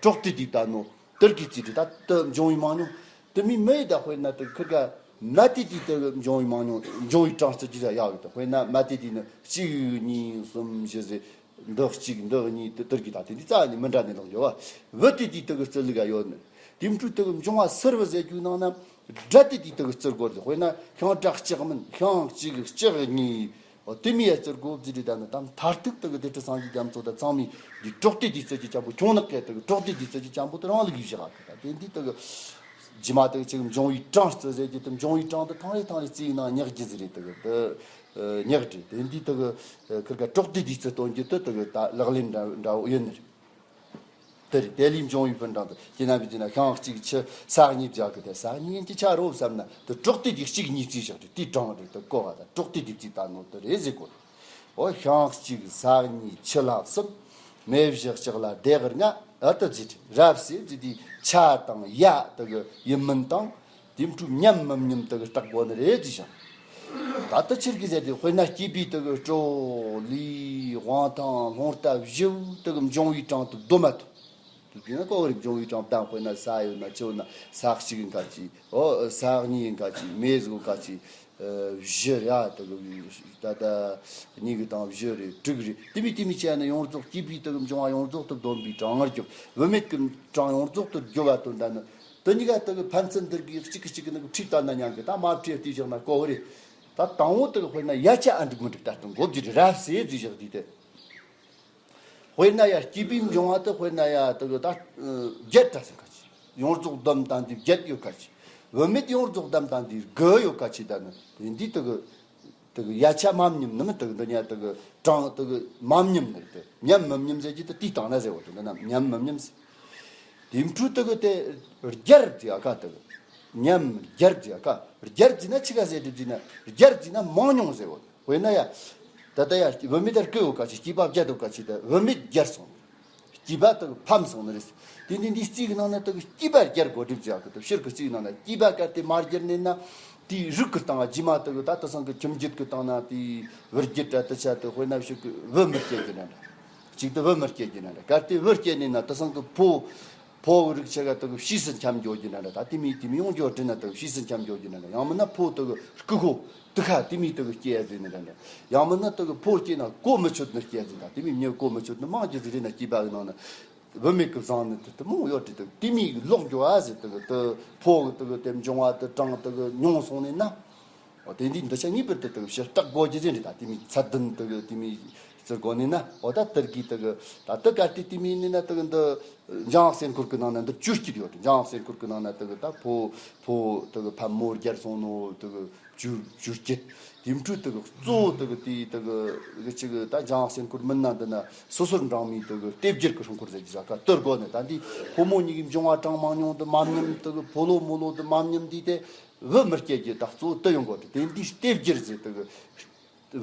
གྲོགས་དེ་དེ་ད་ནོ་དེར་གི་རྩིས་དེ་ད་དེ་འབྱུང་བའི་མང་ཉུང་དེ་མི་མེད། ད་དཔེར་ན་དེ་ཁིར་ག་མ་དེ་དེ་དེ་འབྱུང་བའི་མང་ཉུང་འབྱུང་བའི་གྲངས་རྩི་རྒྱུ་ཡག་ཡོད། ད་དཔེར་ན་མ་དེ་དེ་ནི་གཅིག་གཉིས་གསུམ་བཞི་ཟེར། འདི་གཅིག་འདི་གཉིས་དེ་དེར་གི་ད་དེ་འདི་རྩ་ནི་མི་འདྲ་ནི་ལོག་ཡོད་བ། བུ་དེ་དེ་དེ་གི་རྩི་ལུགས་ཡ་ཡོད་ནི། དེ་འཕྲུལ་དེ་གི་འབྱུང་བ་སེར་བུ་ཟེར་རྒྱུའི་ནང་ན་སྒྲ་དེ་དེ་དེ་གི་རྩི་དགོས་རེད། དཔེར་ན་ཤིང་སྒྲ་ལྕགས་མིན་ཤིང་གཅིག་ལྕགས་གཉིས། འོ་དེ་མི་ཡ་རྩི་དགོས་ཟེར་རེད། ད་ནི་ད་མཐར་ཐུག་དེ་གི་སྡེ་སྲིད་སངས་རྒྱས་རྒྱ་མཚོ་ད་ཚང་མས་འདི་གྲོགས་དེ་དེ་རྩི་རྒྱུ་ཅན་པོ་ཁྱུང་ནག་གི་དེ་གི་གྲོགས་དེ་དེ་རྩི་རྒྱུ་ཅན་པོ་དེ་རང་ལུགས་ཡིན་བཞག་གི། ད་དེ་འདི་དེ་གི་རྗེས་མ་དེ་གི་ཅིག་འབྱུང་བའི་གྲངས་རྩི་ཟེར་རྒྱུ་དེ་འབྱུང་བའི་གྲངས་དེ་ཐང་རེ་ཐང་རེ་རྩིས་ཡིན་ན་ཉག་རྒྱུ་ཟིག་རེད། དེ་གི་དེ་ཉག་རེད། དེ་འདི་དེ་གི་ཁིར་ག་གྲོགས་དེ་དེ་རྩི་སྟོན་རྒྱུ་དེ་དེ་གི་ད་ལག་ལེན་འདྲ་འདྲ་བོ་ཡིན་ནི་རེད། དེ་རེད། དེ་ལས་འབྱུང་བའི་སྤུན་གྲངས་དེ་ཁྱེད་རྣམ་པས་བརྩིས་ན་ཤིང་གཅིག་ཆུ་ས་གཉིས་བརྒྱབ་གི་དེ་ས་གཉིས་ཡིན་གྱི་ཆ་རོ་བསམ་ན་དེ་གྲོགས་དེ་དེ་གཅིག་གཉིས་རྩིས་བཞག་དེ་དེའི་གྲངས་རེད། དེ་གོ་བ་ད་གྲོགས་དེ་དེ་རྩིས་ད་ནོ་དེ་རེད་ཟེར་གོ། འོ་ཤིང་གཅིག་ས་གཉིས་ཆུ་ལྷག་གསུམ། མེ་བཞི་ལྕགས་ལ་སྡེ་དགུ་ལྔ། ཨ་ཏི་རྫས་རབ་སེ་རྫས་དེ་ཆ་དང་ཡ་དེ་གི་ཡིན་མིན་དང་དེ་འཕྲུལ་མཉམ་མི་མཉམ་དེ་གི་བརྟག་དགོས་ནི་རེད་ཟེར་ཞིང་། ད་ལྟ་ཕྱིར་གི་ཟེར་དེ་དཔེར་ན་སྐྱེས་པའི་དེ་གི་སྤྲོ་ལུས་དབང་ཐང་སློང་རྟ་བཞི་བོ་དེ་གི་འབྱུང་བའི་གྲངས་དེ་བསྡོམས་མ་ཐུབ། དེ་ན་གོ་རིག་འབྱུང་བའི་གྲངས་བདམས། དཔེར་ན་ས་ཡོད་ན་ཆུ་ཡོད་ན་ས་གཅིག་ཡིན་ཁ་ཅིག་འོ་ས་གཉིས་ཡིན་ཁ་ཅིག་མེ་ཟིག་ཡོད་ཁ་ཅིག་བཞི་རེད། ཨ་ད་གི་ད་ལྟ་གཉིས་གི་དང་བཞི་རེད། དྲུག་རེད། དེ་མི་དེ་མི་བྱས་ན་ཡོངས་རྫོགས་སྐྱེས་པའི་དེ་གི་འབྱུང་བ་ཡོངས་རྫོགས་དེ་བསྡོམས་པའི་གྲངས་ངར་གྱི་བུད་མེད་ཀྱི་གྲངས་ཡོངས་རྫོགས་དེ་བསྒྱུར་བ་དོན་དག་ནི་དེ་གཉིས་ཀ་དེ་གི་ཕན་ཚུན་འདིར་གི་གཅིག་གི་གཅིག་གི་ནི་ཁྲིད་ལྟ་ན་མཉམ་གི་ད་མ་ཁྲིད་བལྟས་བཞག་ན་གོ་བ་རེད། ད་དང་བོ་དེ་གི་དཔེར་ན་ཡ་ཆ་ཨ་འགྲིག་མི་འགྲིག་ལྟ་སྟངས་གོ་བརྗོད་རབ་སེ་བརྗོད་བཞག་དུས་དེ། དཔེར་ན་ཡ་སྐྱེས་པའི་འབྱུང་བ་དེ་དཔེར་ན་ཡ་དེ་གི་ད་བརྒྱད་འདྲ་ཟིན་ཁ་ཅིག་ཡོངས་རྫོགས་བསྡོམས་བཏང་དུས་བརྒྱད་ཡོད་ཁ་ཅིག་བུད་མེད་ཡོངས་རྫོགས་བསྡོམས་བཏང་དུས་དགུ་ཡོད་ཁ་ཅིག་ད་ནི་དེ་འདི་དེ་གི་དེ་གི་ཡ་ཆ་མ་མཉམ་ནི་མི་དེ་གི་འདི་ཉ་དེ་གི་གྲངས་དེ་གི་མ་མཉམ་ནི་རེད། དེ་མཉམ་མི་མཉམ་ཟེར་གྱི་དེ་དེའི་སྟེང་ན་ཟེར་བ་དེ་འདི་ན་མཉམ་མི་མཉམ་ཟེར། དེ་འཕྲུལ་དེ་གི་དེ་བརྒྱར་བརྩི་ཡ་ཁ་དེ་གི་མཉམ་བརྒྱར་བརྩི་ཡ་ཁ་བརྒྱར་བརྩིས་ན་ཆི་ག་ཟེར་དེ་བརྩིས་ན་བརྒྱར་བརྩིས་ན་མང་ཉུང་ཟེར་བ། དཔེར་ན་ཡ། ད་ལྟ་ཡ་བུད་མེད་དེར་སྐུ་ཡོད་ཁ་ཅིག་སྐྱེས་པ་བརྒྱད་ཡོད་ཁ་ཅིག་ད་བུད་མེད་བརྒྱར་སོང་། སྐྱེས་པ་དེ་ཕམ་སོང་ནི་རེད། དེ་ནི་འདི་རྩིས་ཀྱི་ནང་ན་དེ་སྐྱེས་པ་བརྒྱར་གོ་སྒྲིག་བྱ་གི་དེ་ཕྱིར་གི་རྩིས་ནང་ན་སྐྱེས་པ་གལ་ཏེ་མ་བརྒྱར་ནས་ན་དེའི་རིགས་ཀྱི་སྟེང་རྗེས་མ་དེ་གི་ད་དེ་སང་གི་ཁྱིམ་རྒྱུད་ཀྱི་སྟེང་ན་དེའི་བུ་རྒྱུད་ར་དེ་ཆ་དེ་དཔེར་ན་ཕྱིར་གི་བུ་མི་སྐྱེ་རྒྱུ་ན་འདྲ། གཅིག་ཏུ་བུ་མི་སྐྱེ་རྒྱུ་ན་འདྲ། གལ་ཏེ་བུ་སྐྱེ་ནས་ན་དེ་སང་གི་ཕོ། ཕོ་གི་རིགས་ཆ་ག་དེ་གི་ཕྱིས་སུ་འཁྱམ་འགྱོ་རྒྱུ་ན་འདྲ། ད་དེ་མི་དེ་མི་ཡོང་རྒྱུ་དྲན་ན་དེ་གི་ཕྱིས་སུ་འཁྱམ་འགྱོ་རྒྱུ་ན་འདྲ། ཡང་མིན་ན་ཕོ་དེ་གི་སྐུ་ཁོ་དེ་ཁ་དེ་མི་དེ་གི་སྐྱེ་ཡ་ཟེར་ནི་འདྲ་འདྲ། ཡང་མིན་ན་དེ་གི་ཕོ་སྐྱེ་ན་གོ་མི་ཆོད་ནི་སྐྱེ་ཡ་ཟེར། ད་དེ་མི་མྱི་གོ་མི་ཆོད་ནི་མང་རྒྱུ་ཟིག་རེད་ན་སྐྱེས་པ་གི་ནང་ན་བུད་མེད་གི་བཟང་ནི་དེ་དེ་མང་ཡོད་དྲི་དེ་དེ་མི་ལོག་འགྱོ་ཨ་ཟེར། དེ་གི་དེ་ཕོ་གི་དེ་གི་དེ་འབྱུང་བ་དེ་གྲངས་དེ་གི་ཉུང་སོང་ནས་ན། འོ་དེ་འདི་འདི་ཆ་ངེས་པར་དུ་དེ་གི་ཕྱིར་བརྟག་དགོས་རྒྱུ་ཟིག་རེད། ད་དེ་མི་ཚད་ལྡན་དེ་གི་དེ་མི་ ཟེར་གོ་ནི་ན། འོ་ད་དེར་གི་དེ་གི་ད་དེ་ག་དེ་དེ་མིན་ནི་ན། དེ་གི་འདི་འཇང་སེམས་ཁུར་གི་ནང་ན་འདི་བཅུ་གཅིག་ཡོད། འཇང་སེམས་ཁུར་གི་ནང་ན་དེ་གི་ད་ཕོ་ཕོ་དེ་གི་ཕ་མོ་རྒྱལ་སོང་ནོ་དེ་གི་བཅུ་བཅུ་གཅིག་དེ་འཕྲུལ་དེ་གི་གཙོ་བོ་དེ་གི་དེ་དེ་གི་གི་ཅི་གི་ད་འཇང་སེམས་ཁུར་མིན་ན། འདི་ན་སོ་སོར་འབྲང་མི་དེ་གི་ལྟེ་བརྒྱད་གི་སྲུང་འཁོར་ཟེར་གི་ཟ་ཁ་དེར་གོ་ནི། ད་འདི་ཕོ་མོ་གཉིས་ཀྱི་འབྱུང་བ་གྲངས་མང་ཉུང་དེ་མ་མཉམ། དེ་གི་ཕོ་ལོ་མོ་ལོ་དེ་མ་མཉམ། དེ་དེ་བུ་མི་སྐྱེ་རྒྱུ་ད་གཙོ་བོ་དེ་ཡོང་གོ་དེ། དེ་འདི་ལྟེ་བརྒྱད་ཟེར་དེ་གི་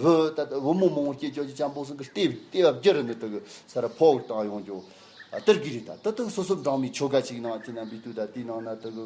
བུ་ད་ལྟ་བུ་མོ་མང་པོ་སྐྱེ་ཅོག་གི་ཅང་པོ་སང་གི་ལྟེ་ལྟེ་བ་བརྒྱུད་ནི་དེ་གི་ས་ར་ཕོག་བཏང་ཡོང་རྒྱུ། ཨ་དེར་གི་རེད། ད་ད་དེ་སོ་སོར་འབྲང་མི་ཆོ་ག་ཅིག་ནང་ཅི་ན་བི་དུ་ད་དེའི་ནང་ན་དེ་གི་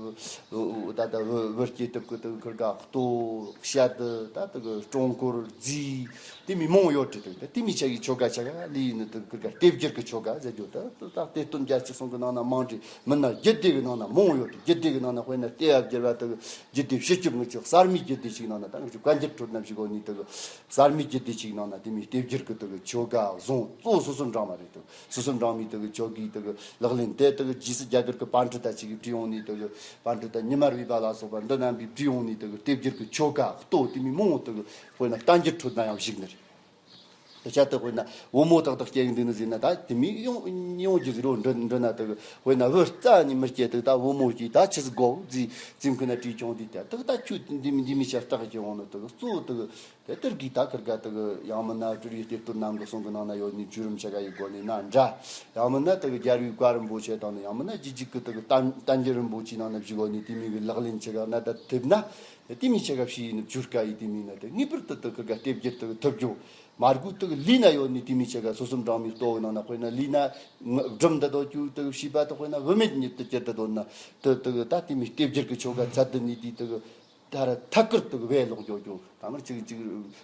ད་ལྟ་བུ་བུ་སྐྱེ་ཐུབ་གི་དེ་གི་ཁིར་ག་ལྟོ་ཤ་དེ་ད་དེ་གི་སྲུང་འཁོར་རྫས་དེ་མི་མང་ཡོད་རེད། དེ་དེ་མི་ཆ་གི་ཆོ་ག་ཆ་ག་ལི་ནི་དེ་གི་ཁིར་ག་ལྟེ་བརྒྱུད་གི་ཆོ་ག་ཟེར་རྒྱུ། ད་ད་ལྟ་གཏེར་སྟོན་བརྒྱད་ཅུ་གསུང་གི་ནང་ན་མང་རེད། མིན་ན་རྒྱུད་སྡེ་གི་ནང་ན་མང་ཡོད་རེད། རྒྱུད་སྡེ་གི་ནང་ན་དཔེར་ན་ལྟེ་བ་བརྒྱུད་པ་དེ་གི་རྒྱུད་སྡེ་བཞི་བཅུ་ང་གཅིག་གསར་མའི་རྒྱུད་སྡེ་ཞིག་ནང་ན། ད་ང་ཚོ་བཀའ་འགྱུར་ཁྲོད་ན་ཞིག་གོ་ནི་དེ་གི་གསར་མའི་རྒྱུད་སྡེ་ཞིག་ནང་ན་དེ་མི་ལྟེ་བརྒྱུད་ཀྱི་དེ་གི་ཆོ་ག་བཟུང་གཙོ་སོ་སོར་འབྲང་མ་རེད། དེ་སོ་སོར་འབྲང་མི་དེ་གི་ཆོ་གའི་དེ་གི་ལག་ལེན་དེ་དེ་གི་རྗེས་སུ་རྒྱ་གར་གི་པཎ་ཌི་ཏ་ཅིག་གིས་བྲིས་ཡོང་ནི། དེ་གི་པཎ་ཌི་ཏ་ཉི་མ་རུས་པ་ལ་སོགས་པ་འདི་རྣམ་པས་བྲིས་ཡོང་ནི་དེ་གི་ལྟེ་བརྒྱུད་ཀྱི་ཆོ་ག་ལྟོ་དེ་མི་མང་བོ་དེ་གི་དཔེར་ན་བསྟན་འགྱུར་ཁྲོད་ན་ཡང་བཞུགས་ནི་རེད། དེ་ཆ་དེ་དཔེར་ན་བུ་མོ་ཏག་ཏག་སྐྱེ་གི་འདུག་ནི་ཟེར་ན། ད་དེ་མི་ཡོང་ཡོང་རྒྱུ་ཟེར་རོ། འདྲི་འདྲི་ན་དེ་གི་དཔེར་ན་བུ་རྩ་ནས་མི་སྐྱེ། དེ་ད་བུ་མོ་སྐྱེ་ད་ཆི་ཟིག་དགོ་ཟེར་རྩིས་མཁན་ན་དྲིས་ཆུང་དུས། ད་དེ་ད་ཁྱོད་འདི་མི་འདི་མི་ཆ་རྟགས་ཀྱི་འོང་ནི་དེ་གི་གཙོ་བོ་དེ་གི་དེ་དེར་གི་ད་ཁིར་ག་དེ་གི་ཡང་མིན་ན་སྤྲུལ་པའི་གཏེར་སྟོན་རྣམས་ཀྱི་གསུང་གི་ནང་ན་ཡོད་ནི་བརྒྱུད་རིམ་ཆ་ག་ཡི་སྒོ་ནས་ན་འདྲ། ཡང་མིན་ན་དེ་གི་རྒྱལ་བའི་བཀའ་རིན་པོ་ཆེ་དང་ནི། ཡང་མིན་ན་རྗེ་བརྒྱུད་ཀྱི་དེ་གི་བསྟན་བསྟན་འགྱུར་རིན་པོ་ཆེའི་ནང་ན་བཞུགས་ཡོད་ནི་དེ་མི་གི་ལག་ལེན་ཆ་ག་ན་ད་ཐེབས་ན། དེ་མི་ཆ་ག་ཕྱི་ཡིན་ནི་བརྒྱུད་ཀ་ཡི་དེ་མི་ན་དེ་ངེས་པར་དུ་དེ་ཁིར་ག་ལྟེ་བརྒྱུད་དེ་གི་ཐོབ་རྒྱུ། མར་གུ་དེ་གི་ལི་ན་ཡོད་ནི་དེ་མི་ཆ་ག་སོ་སོར་འབྲང་མི་ལྟོ་གི་ནང་ན། དཔེར་ན་ལི་ན་སྒྲུབ་འདི་དོ་ཅུ་དེ་གི་བྱིས་པ་དེ་དཔེར་ན་བུད་མེད་ཉིད་དུ་གྱུར་དེ་དོ་ན། དེ་དེ་གི་ད་དེ་མི་ལྟེ་བརྒྱུད་ཀྱི་ཆོ་ག་ཚད་དུ་ནི་དེ་དེ་གི་ད་ར་ཐད་ཀར་དེ་གི་བས་ལོག་འགྱོ་རྒྱུ། ད་མར་ཅིག་ཅིག་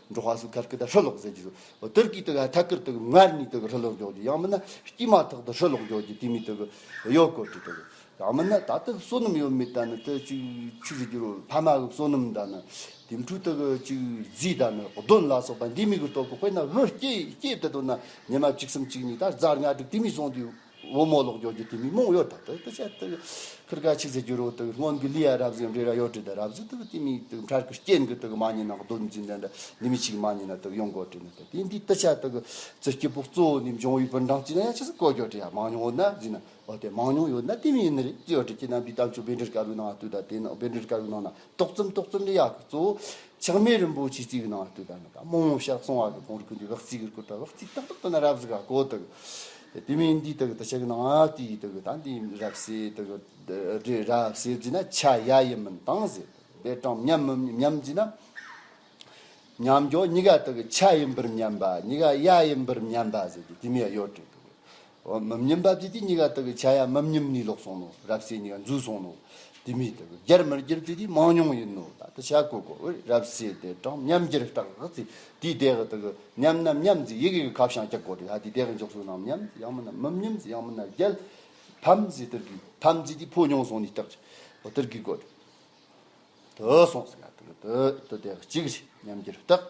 འབྲོག་པ་སུ་ཁར་ཀི་ད་ཧྲི་ལོག་ཟེར་གྱི་སོ། འོ་དེར་གྱི་དེ་གི་ཐད་ཀར་དེ་གི་མངལ་ནས་དེ་གི་ཧྲི་ལོག་འགྱོ་རྒྱུ། ཡང་མིན་ན་དཀྱིལ་མ་ཐག་ཏུ་ཧྲི་ལོག་འགྱོ་རྒྱུ་དེ་མི་དེ་གི་ཡོད་གོ་དྲི་དེ་གི། ཡང་མིན་ན་ད་ལྟ་བསོད་ནམས་ཡོད་མེད་ད་ནི་དེ་ཅིག་ཆི་ཟེར་རྒྱུ་རོ། ཕ་མ་གི་བསོད་ནམས་ད་ནི་དེ་འཕྲུལ་དེ་གི་ཅིག་རྫས་ད་ནི་གདོན་ལ་སོགས་པ་འདི་མི་གི་སྟོབས་གི། དཔེར་ན་བུ་སྐྱེས་སྐྱེས་དེ་དོ་ན་ཉི་མ་བཅུ་གསུམ་བཅུ་གཉིས་ད་གཟའ་ལྔ་དྲུག་དེ་མི་སོང་དུས་བུ་མོ་ལོག་འགྱོ་རྒྱུ་དེ་མི་མང་ཡོད། ད་དེ་དེ་ཆ་དེ་ཁིར་ག་ཆི་ཟེར་རྒྱུ་རོ། དེ་སྔོན་གི་ལི་ཡ་རབ་ཟིན་རེ་ར་ཡོད་དྲི་ད་རབ་ཟིན་དེ་དེ་མི་དེ་འཕྲལ་གི་རྐྱེན་གི་དེ་མ་ཉན་ན་གདོན་འཛིན་ད་འདྲ་འདི་མི་ཅིག་མ་ཉན་ན་དེ་ཡོང་གོ་དྲི་ན། དེ་དེ་འདི་དེ་ཆ་དེ་གི་ཚེ་སྐྱིད་པོ་གཙོ་བོ་ནི་འབྱུང་བའི་བུ་འབྲང་ཅི་ན་ཡ་ཆི་ཟིག་གོ་རྒྱུ་དྲི་ཡ་མང་ཉུང་ཡོད་ན་ཟིན་ན། འོ་དེ་མང་ཉུང་ཡོད་ན་དེ་མི་ཡིན་ནི་རེད་ཅི་ཡོད་དྲི་ཁྱེད་རྣམ་པའི་གཏམ་ཆོ་བཻ་ཌཱུརྱ་བཀའ་པོད་ནང་ལྟོས་ད། དེ་ན་བཻ་ཌཱུརྱ་བཀའ་པོད་ནང་ན་ཏོག་ཙམ་ཏོག་ཙམ་རེ་ཡག་གི་གཙོ་བོ་ཆགས་མེད་རིན་པོ་ཆེའི་རྩིས་ཀྱི་ནང་ལ་ལྟོས་ད་ནི། ད་མང་བོ་བཤད་སོང་བ་གི་ཁོང་རི་ཀུན་གྱི་བག་རྩིས་ཀྱི་སྐོར་ད་བག་རྩིས་ཏག་ཏག་ཏུ་ན་རབ་ཟིག་ག་གོ་དག་དེ་མིན་འདི་དག་ད་ཆ་གི་ནང་ཨ་དེ་དག་ད་འདི་རབ་སེ་དག་རེ་རབ་སེ་བརྫིས་ན་ཆ་ཡ་ཡིན་མིན་དང་ཟེར། དེ་དྲང་མཉམ་མིན་མཉམ་བརྫིས་ན། མཉམ་འཇོག་གཉིས་ཀ་དག་ཆ་ཡིན་པར་མཉམ་པ། གཉིས་ཀ་ཡ་ཡིན་པར་མཉམ་པ་ཟེར་གྱི་དེ་མི་ཡ་ཡོད་དྲན་འདུག་འོ་མི་མཉམ་པ་དེ་དེ་གཉིས་ཀ་དག་ཆ་ཡ་མི་མཉམ་ནི་ལོག་སོང་ནོ། རབ་སེ་གཉིས་ཀ་འཛུལ་སོང་ནོ། དེ་མི་དག་རྒྱར་མི་རྒྱར་དེ་དེ་མང་ཉུང་ཡིན་ནོ། ད་དེ་ཆ་གོ་གོ་རབ་སེ་དེ་དྲང་མཉམ་རྒྱར་བཏགས་ཟེར། དེའི་དེ་གི་དག་མཉམ་ན་མཉམ་ཟེར་ཡི་གེ་གི་ཁ་བྱང་རྒྱག་གོ་དེ། ད་དེ་དེ་གི་འཇོག་སོང་ན་མཉམ་ཟེར། ཡང་མིན་ན་མི་མཉམ་ཟེར། ཡང་མིན་ན་རྒྱལ་ཕམ་ཟེར། དེར་གི་ཕམ་ཟེར་དེ་ཕོ་ཉུང་སོང་ནི་རྟགས་ཅིག་འོ་དེར་གི་གོ་དེ། དུ་སོང་ཟེར་ན་དུ་དུ་དུ་དེ་གཅིག་རེད། མཉམ་རྒྱུར་བརྟག་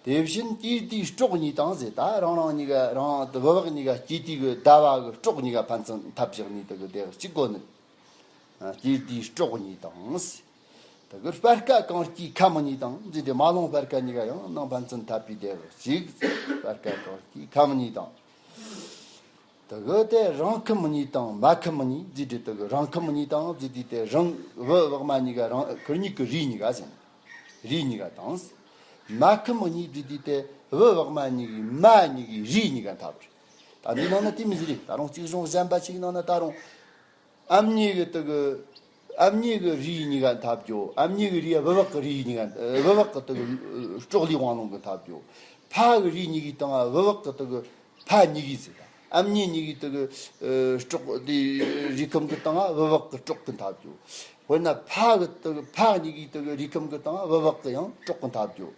དེ་བཞིན་སྐྱེས་དུས་སྲོག་གཉིས་དང་ཟེར། ད་རང་རང་གཉིས་ཀ་རང་དུ་བུ་བག་གཉིས་ཀ་སྐྱེས་དུས་གི་ཟླ་བ་གི་སྲོག་གཉིས་ཀ་ཕན་ཚུན་འཐབ་བཞག་ནས་དུ་གི་དེ་གཅིག་གོ་ནི། ཨ་སྐྱེས་དུས་སྲོག་གཉིས་དང་ཟེར། དུ་གི་སྤར་ཁ་གང་སྐྱེས་ཁམས་གཉིས་དང་ཟེར། དེ་མ་ལོང་སྤར་ཁ་གཉིས་ཀ་ཡང་ནང་ཕན་ཚུན་འཐབ་པའི་དེ་གཅིག་སྤར་ཁ་གང་སྐྱེས་ཁམས་གཉིས་དང་། དེ་གི་དེ་རང་ཁམས་གཉིས་དང་མ་ཁམས་གཉིས་ཟེར་དུས། དེ་གི་རང་ཁམས་གཉིས་དང་ཟེར་དུས་དེ་རང་བུ་བག་མ་གཉིས་ཀ་རང་ཁུར་གཉིས་ཀྱི་རུས་གཉིས་ཀ་ཟེར། རུས་གཉིས་ཀ་དང་། མ་ཁམས་གཉིས་ཟེར་དུས་དེ་བུ་བག་མ་གཉིས་ཀྱི་མ་གཉིས་ཀྱི་རུས་གཉིས་ཀ་འཐབ་རེད། ད་འདི་ནང་ན་དེ་མི་ཟེར་རེད། ད་རུང་གཅིག་གཞུང་གཞན་པ་ཅིག་ནང་ན་ད་རུང་ཨ་མྱེས་ཀྱི་དེ་གི་ཨ་མྱེས་ཀྱི་རུས་གཉིས་ཀ་འཐབ་རྒྱུ། ཨ་མྱེས་ཀྱི་རུས་བུ་བག་གི་རུས་གཉིས་ཀ་བུ་བག་གི་དེ་གི་སྲོག་ལུས་དབང་ལུང་གི་འཐབ་རྒྱུ། ཕ་གི་རུས་གཉིས་ཀྱི་སྟེང་བུ་བག་གི་དེ་གི་ཕ་གཉིས་ཀྱི་ཟེར། ཨ་མྱེས་གཉིས་ཀྱི་དེ་གི་སྲོག་དེ་རུས་ཁམས་ཀྱི་སྟེང་བུ་བག་གི་སྲོག་གི་འཐབ་རྒྱུ། དཔེར་ན་ཕ་གི་དེ་གི་ཕ་གཉིས་ཀྱི་དེ་གི་རུས་ཁམས་ཀྱི་སྟེང་བུ་བག་གི་ཡང་སྲོག་གི་འཐབ་རྒྱུ།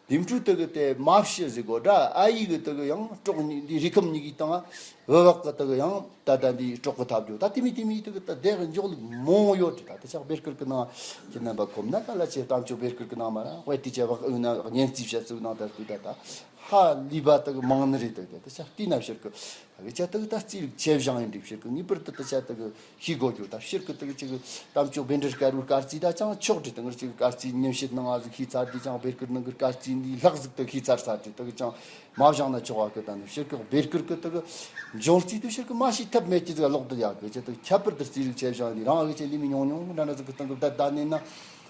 དེ་འཕྲོས་དེ་གི་དེ་མ་ཕྱི་ཟེར་གོ་འདྲ། ཨ་ཡེ་གི་དེ་གི་ཡང་སྲོག་གཉིས་འདི་རུས་ཁམས་གཉིས་ཀྱི་སྟེང་བུ་བག་གི་དེ་གི་ཡང་ད་ལྟ་འདི་སྲོག་གི་འཐབ་རྒྱུ། ད་དེ་མི་དེ་མི་དེ་གི་ད་དེ་གི་འཇོག་ལུགས་མང་ཡོད་དེ། ད་དེ་ཆགས་བེར་ཀིར་གི་ནང་ཁྱེད་རྣམ་པ་ཁོམ་ན་ག་ལ་ཆེ་གཏམ་ཆོ་བེར་ཀིར་གི་ནང་མ་ར་དཔེ་དེ་ཆེ་བག་ཨུ་ན་གཉན་རྩིས་བཤད་ཚུལ་ནང་ད་དུ་ད་ད། ཧ་ལས་པ་དག་མང་ནི་རེད། དག་དེ་ད་ཆ་བལྟས་ན་ཕྱིར་གི་ད་གི་ཆ་དག་ད་རྩིས་རིག་ཆེ་བཞག་ཡིན་འདྲ། ཕྱིར་གི་ངེས་པར་དུ་ད་ཆ་དག་ཤེས་དགོས་རྒྱུ། ད་ཕྱིར་གི་དག་ཅིག་གཏམ་སྤྱོད་བཻ་ཌཱུརྱ་དཀར་པོའི་སྐར་རྩིས་ད་ཅང་ཆོག་འདྲ། དག་ཅིག་སྐར་རྩིས་ཉིན་བྱེད་ནང་ང་ཟིག་ཤེས་ཚར་དུས་ཀྱང་བཻ་དཀར་ནང་གི་སྐར་རྩིས་འདི་ལྷག་ཟིག་དག་ཤེས་ཚར་ཚར་དུས་དག་ཅང་མ་བཞག་ན་ཆོག་ག་གི། ད་ནི་ཕྱིར་གི་བཻ་དཀར་གི་དག་འབྱུང་རྩིས་དེ་ཕྱིར་གི་མ་ཤེས་ཐབས་མེད་ཀྱི་ཟིག་ལོག་དུ་ཡག་གི་ཆ་དག་ཁྱད་པར་དུ་རྩིས་རིག་ཆེ་བཞག་ཡིན་རང་གི་ཆ་ལི་མི་ཉུང་ཉུང་འདྲ་འདྲ་ཟིག་གི་སྟེང་གི་ད་ད་ནི་ན།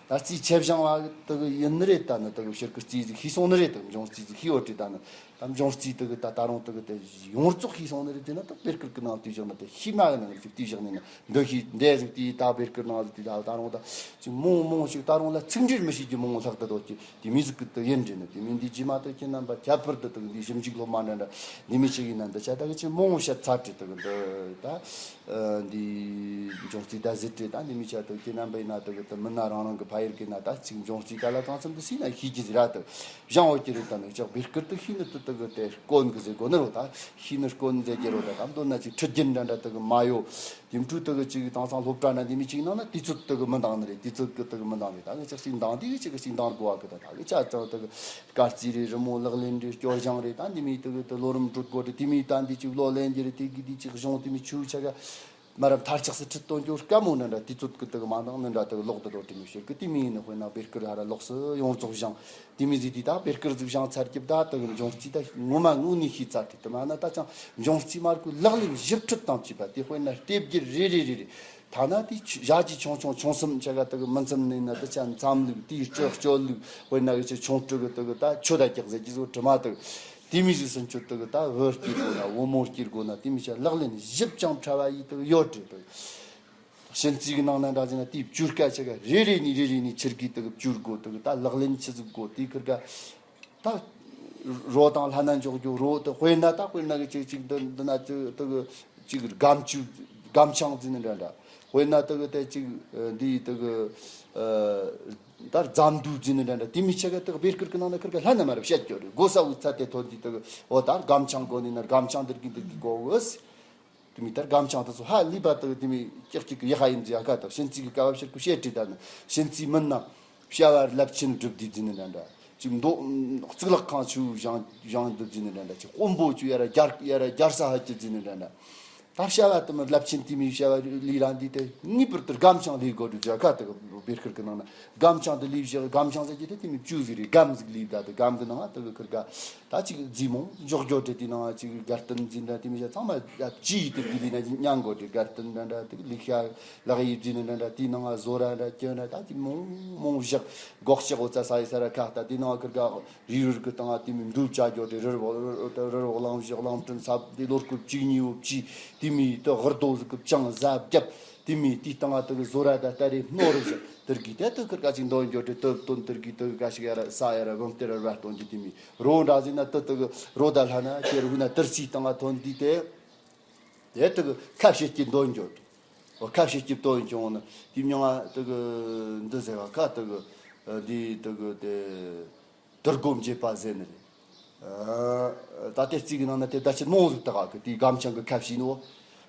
ད་རྩིས་ཆེ་བཞག་བ་དག་ཡིན་ནི་རེད། ད་ནི་དག་ཕྱིར་གི་རྩིས་ཟིག་ཤེས་སོང་ནི་རེད། དག་འབྱུང་རྩིས་ཟིག་ཤེས་ཡོད་དྲི། ད་ནི་ད་འབྱུང་རྩིས་དག་ད་ད་རུང་དག་དེ་ཡོངས་རྫོགས་ཤེས་སོང་ནི་རེད། དེ་ན་ད་བཻ་དཀར་གི་ནང་དུས་བཞག་ན་དེ་ཤེས་མ་གི་ནང་ཟིག་དུས་བཞག་ནི་ན་འདི་ཤེས་འདས་ཟིག་དེ་ད་བཻ་དཀར་ནང་ཟིག་དེ་ད་ད་རུང་ད་ཅིག་མང་མང་ཞིག་ད་རུང་ལ་ཚིག་འགྲེལ་མི་ཤེས་རྒྱུ་མང་ལྷག་ད་དོ་ཅིག་དེ་མི་ཟིག་གི་དག་ཡིན་དྲི། ནི་དེ་མི་འདི་ཇི་མ་དག་ཁྱེད་རྣམ་པ་ཁྱད་པར་དུ་དག་འདི་ཞིབ་འཇུག་སློབ་མ་འདྲ་འདྲ་འདི་མི་ཆེ་གི་ན་འདི་ཆ་དག་ཅིག་མང་བཤད་ཚར་དྲི། དག་འདི་ད། འདི་འབྱུང་རྩིས་ད་ཟེར་དྲི། ད་འདི་མི་ཆ་དག་ཁྱེད་རྣམ་པ་ཡིན་ན་དག་དེ་མི་ན་རང་རང་གི་ཕ་ཡུལ་གི་ན་ད་ཅིག་འབྱུང་རྩིས་ག་ལ་གང་འཚམ་དུ་སྲིད་ན་ཤེས་ཀྱི་ཟིག་ར་དག་བཞང་འོ་ཀྱི་རེད། ད་ནི་ཅག་བཻ་དཀར་དུ་ཤེས་ནི་དུ་དག་དེ་དཀོན་གི་ཟེར་དགོས་ནི་རོ། ད་ཤེས་ནི་དཀོན་ཟེར་གྱི་རོ། ད་ད་མདོར་ན་ཅིག་ཁྲིད་རྒྱུན་འདྲ་འདྲ་དག་མ་ཡོད། དེ་འཕྲུལ་དག་ཅིག་དེང་སང་སློབ་གྲྭ་ན་འདི་མི་ཅིག་ནང་ན་དུས་ཚོད་དག་མི་འདང་ནི་རེད། དུས་ཚོད་གི་དག་མི་འདང་རེད། ད་ངས་ཅག་ཅིག་འདང་དེ་གི་ཅིག་གི་ཅིག་འདང་དགོས་བ་གི། ད་ད་གི་ཅག་ཅག་དག་སྐར་རྩིས་རེད། རི་མོ་ལག་ལེན་རེད། སྐྱོར་སྦྱང་རེད། ད་འདི་མི་དག་དག་ལོ་རིམ་འགྲོ་དགོས་རེད། དེ་མི་ད་འདི་ཅིག་ལོ་ལེན་རྒྱུ་རེད། དེ་གི་འདི་ཅིག་གཞུང་དེ་མི་ཆུ་ཆ་ག་མ་རབས་མཐར་ཆགས་སུ་ཁྲིད་གཏོང་རྒྱུ་དཀའ་མོ་ནི་འདྲ། དུས་ཚོད་ཀྱི་དག་མ་འདང་ནི་འདྲ་དག་ལོག་ཏུ་འགྲོ་དྲི་མི་ཤེས་གི། དེ་མིན་ནི་དཔེར་ན་བཻ་དཀར་ཧ་ར་ལོགས་སུ་ཡོངས་རྫོགས་སྦྱངས། དེ་མི་ཟིག་དེ་ད་བཻ་དཀར་ཟིག་སྦྱངས་ཚར་གྱི་ད་དག་འབྱུང་རྩིས་ད་ངོ་མ་དངོས་གནས་ཤེས་ཚར་དྲི། དེ་མ་ན་ད་ཅང་འབྱུང་རྩིས་མར་ཁུ་ལག་ལེན་ཞིབ་ཁྲིད་དང་བཅས་པ་དེ་དཔེར་ན་ལྟེབ་རྒྱུ་རེ་རེ་རེ་རེ། ཐ་ན་དེ་ཆུ་ཞག་གཅིག་ཆུང་ཆུང་ཆུང་གསུམ་ཆ་ག་དག་མི་འཚམ་ནི་ན་དེ་ཆ་མཚམས་ལུགས་དེའི་སྤྱི་སྤྱོད་ལུགས་དཔེར་ན་གི་ཆུ་ཆུང་དྲུག་གི་དག་ད་ཆུ་ད་རྒྱག་ཟེར་གྱི་ཟིག་དྲི་མ་དག་དེ་མི་ཟིག་སུན་ཆོད་དག་ད་བུ་སྐྱེ་དགོས་ན་བུ་མོ་སྐྱེ་དགོས་ན་དེ་མི་ཆ་ལག་ལེན་ཞིབ་ཅིང་ཕྲ་བ་ཡི་དག་ཡོད་དྲི་དག་བྱིན་རྩིས་ཀྱི་ནང་ན་འདྲ་ཟེར་ན་དེའི་བཅུར་ཀ་ཆ་ག་རེ་རེ་ནས་རེ་རེ་ནས་ཆུར་གི་དག་བཅུར་དགོས། དག་ད་ལག་ལེན་ཆི་ཟིག་དགོས། དེའི་ཁུར་ག་ད་རོ་དང་ལྷ་ན་འཇོག་རྒྱུ་རོ་དེ་དཔེར་ན་ད་དཔེར་ན་གི་ཅིག་ཅིག་འདི་འདི་ན་ཅིག་དག་ཅིག་སྒམ་ཆུ་སྒམ་ཆང་ཟེར་ནི་འདྲ་འདྲ། དཔེར་ན་དག་དེ་ཅིག་འདི་དག་ད་རྫམ་དུ་ཟེར་ནི་འདྲ་འདྲ། དེ་མི་ཆ་ག་དག་བཻ་དཀར་གི་ནང་ན་ཁུར་ག་ལྷ་ན་མ་རབས་བཤད་རྒྱུ་རེད། དགོས་ས་འུ་ཚ་དེ་ཐོན་དུས་དག་འོ་ད་སྒམ་ཆང་དགོས་ནི་ན་སྒམ་ཆང་འདིར་གི་འདིར་གི་དགོས་འོས། དེ་མི་ལྟར་སྒམ་ཆང་དེ་ཚོ་ཧ་ལས་པ་དག་དེ་མི་ཀྱག་ཀྱག་གི་ཡ་ཧ་ཡིན་ཟེར་ཡ་ཁ་དག་བྱིན་རྩིས་ཀྱི་སྐབས་ཕྱིར་ཁུ་བཤད་དྲི། ད་ནི་བྱིན་རྩིས་མིན་ན་བྱ་བ་རླབས་ཆེན་སྒྲུབ་དུས་ཟེར་ནི་འདྲ་འདྲ། ཅིག་མདོ་གཙུག་ལག་ཁང་ཆུ་བཞེངས་བཞེངས་འདུག་ཟེར་ནི་འདྲ་འདྲ། ཅིག་དཔོན་པོ་ཆུ་ཡ་ར་རྒྱར་ཡ་ར་རྒྱར་ས་ཧ་ཅི་ཟེར་ནི་འདྲ་འདྲ། ད་བྱ་བ་དེ་མི་རླབས་ཆེན་དེ་མི་བྱ་བ་ལས་རང་འདི་དེ་ངེས་པར་དུ་སྒམ་ཆང་ལས་དགོས་འདུག་ཟེར་ཡ་ཁ་དག་བཻ་དཀར་གི་ནང་ན་སྒམ་ཆང་དེ་ལས་བཞག་སྒམ་ཆང་ཟེར་གྱི་དེ་དེ་མི་བཅུ་ཟིག་རེད། སྒམ་ཟིག་ལས་ད་དེ་སྒམ་གི་ནང་ང་དེ་གི་ཁུར་ག་ད་ཅིག་རྫི་མོ་འཇོག་རྒྱུ་དེ་དེ་ནང་ཅིག་དགའ་སྟོན་འཛིན་གྲྭ་དེ་མི་བྱ་ཚང་མ་ཅི་ཡི་དེ་གི་ལི་ན་མྱང་གོ་དེ་དགའ་སྟོན་འདྲ་འདྲ་དེ་ལི་ཤ་ལག་ཡི་འཛིན་འདྲ་འདྲ། དེ་ནང་བཟོ་ར་འདྲ་སྐྱོན་ར་ད་ཅིག་མོ་མོ་བཞག་སྒོག་ལྕགས་འོ་ཚ་ས་ཡི་ས་ར་ཁ་ད་དེ་ནང་ཁུར་ག་རི་རུར་གི་སྟེང་དེ་མི་འདུ་བྱ་རྒྱུ་དེ་རུར་རུར་གླང་བཞག་གླང་ཕྲན་ས་དེ་ལོར་གུབ་ཅིག་གཉིས་བོ་ཅི་དེ་མི་དེ་ཧར་དོ་ཟིག་གི་ཅང་ཟ་བརྒྱབ། དེ་མི་དེ་སྟེང་དེ་གི་བཟོ་ར་ད་ད་རེ་སྣོ་རུ་བཞག་དེར་གི་དེ་དེ་ཁུར་ག་ཅིག་འདོན་རྒྱུ་དེ་དེ་དོན་དེར་གི་དེ་གི་ག་ཞིག་ཡ་ར་ས་ཡ་ར་བུམ་དེ་ར་ར་སྟོན་གི་དེ་མི། རོ་འདྲ་ཟིན་ན་ཏི་ཏི་གི་རོ་ད་ལྷ་ན་ཁྱེར་འུ་ན་ཏིར་སི་བཏང་ང་ཐོན་དུས་དེ། དེ་ཏི་གི་ཁ་བྱེད་ཀྱི་འདོན་འཇོག་དུ། ཁ་བྱེད་ཀྱི་འདོན་བྱུང་ན་དེ་མྱང་ང་ཏི་གི་འདི་ཟེར་བ་ཁ་ཏི་གི་འདི་ཏི་གི་དེ་དུར་སྒོམ་བྱེད་པ་ཟེར་ནི་རེད། ད་ལྟའི་རྩིས་ཀྱི་ནང་ན་དེ་ད་ཆི་མོ་ཟིག་ཏག་གི་དེའི་སྒམ་ཆང་གི་ཁ་བྱིན་ནོ།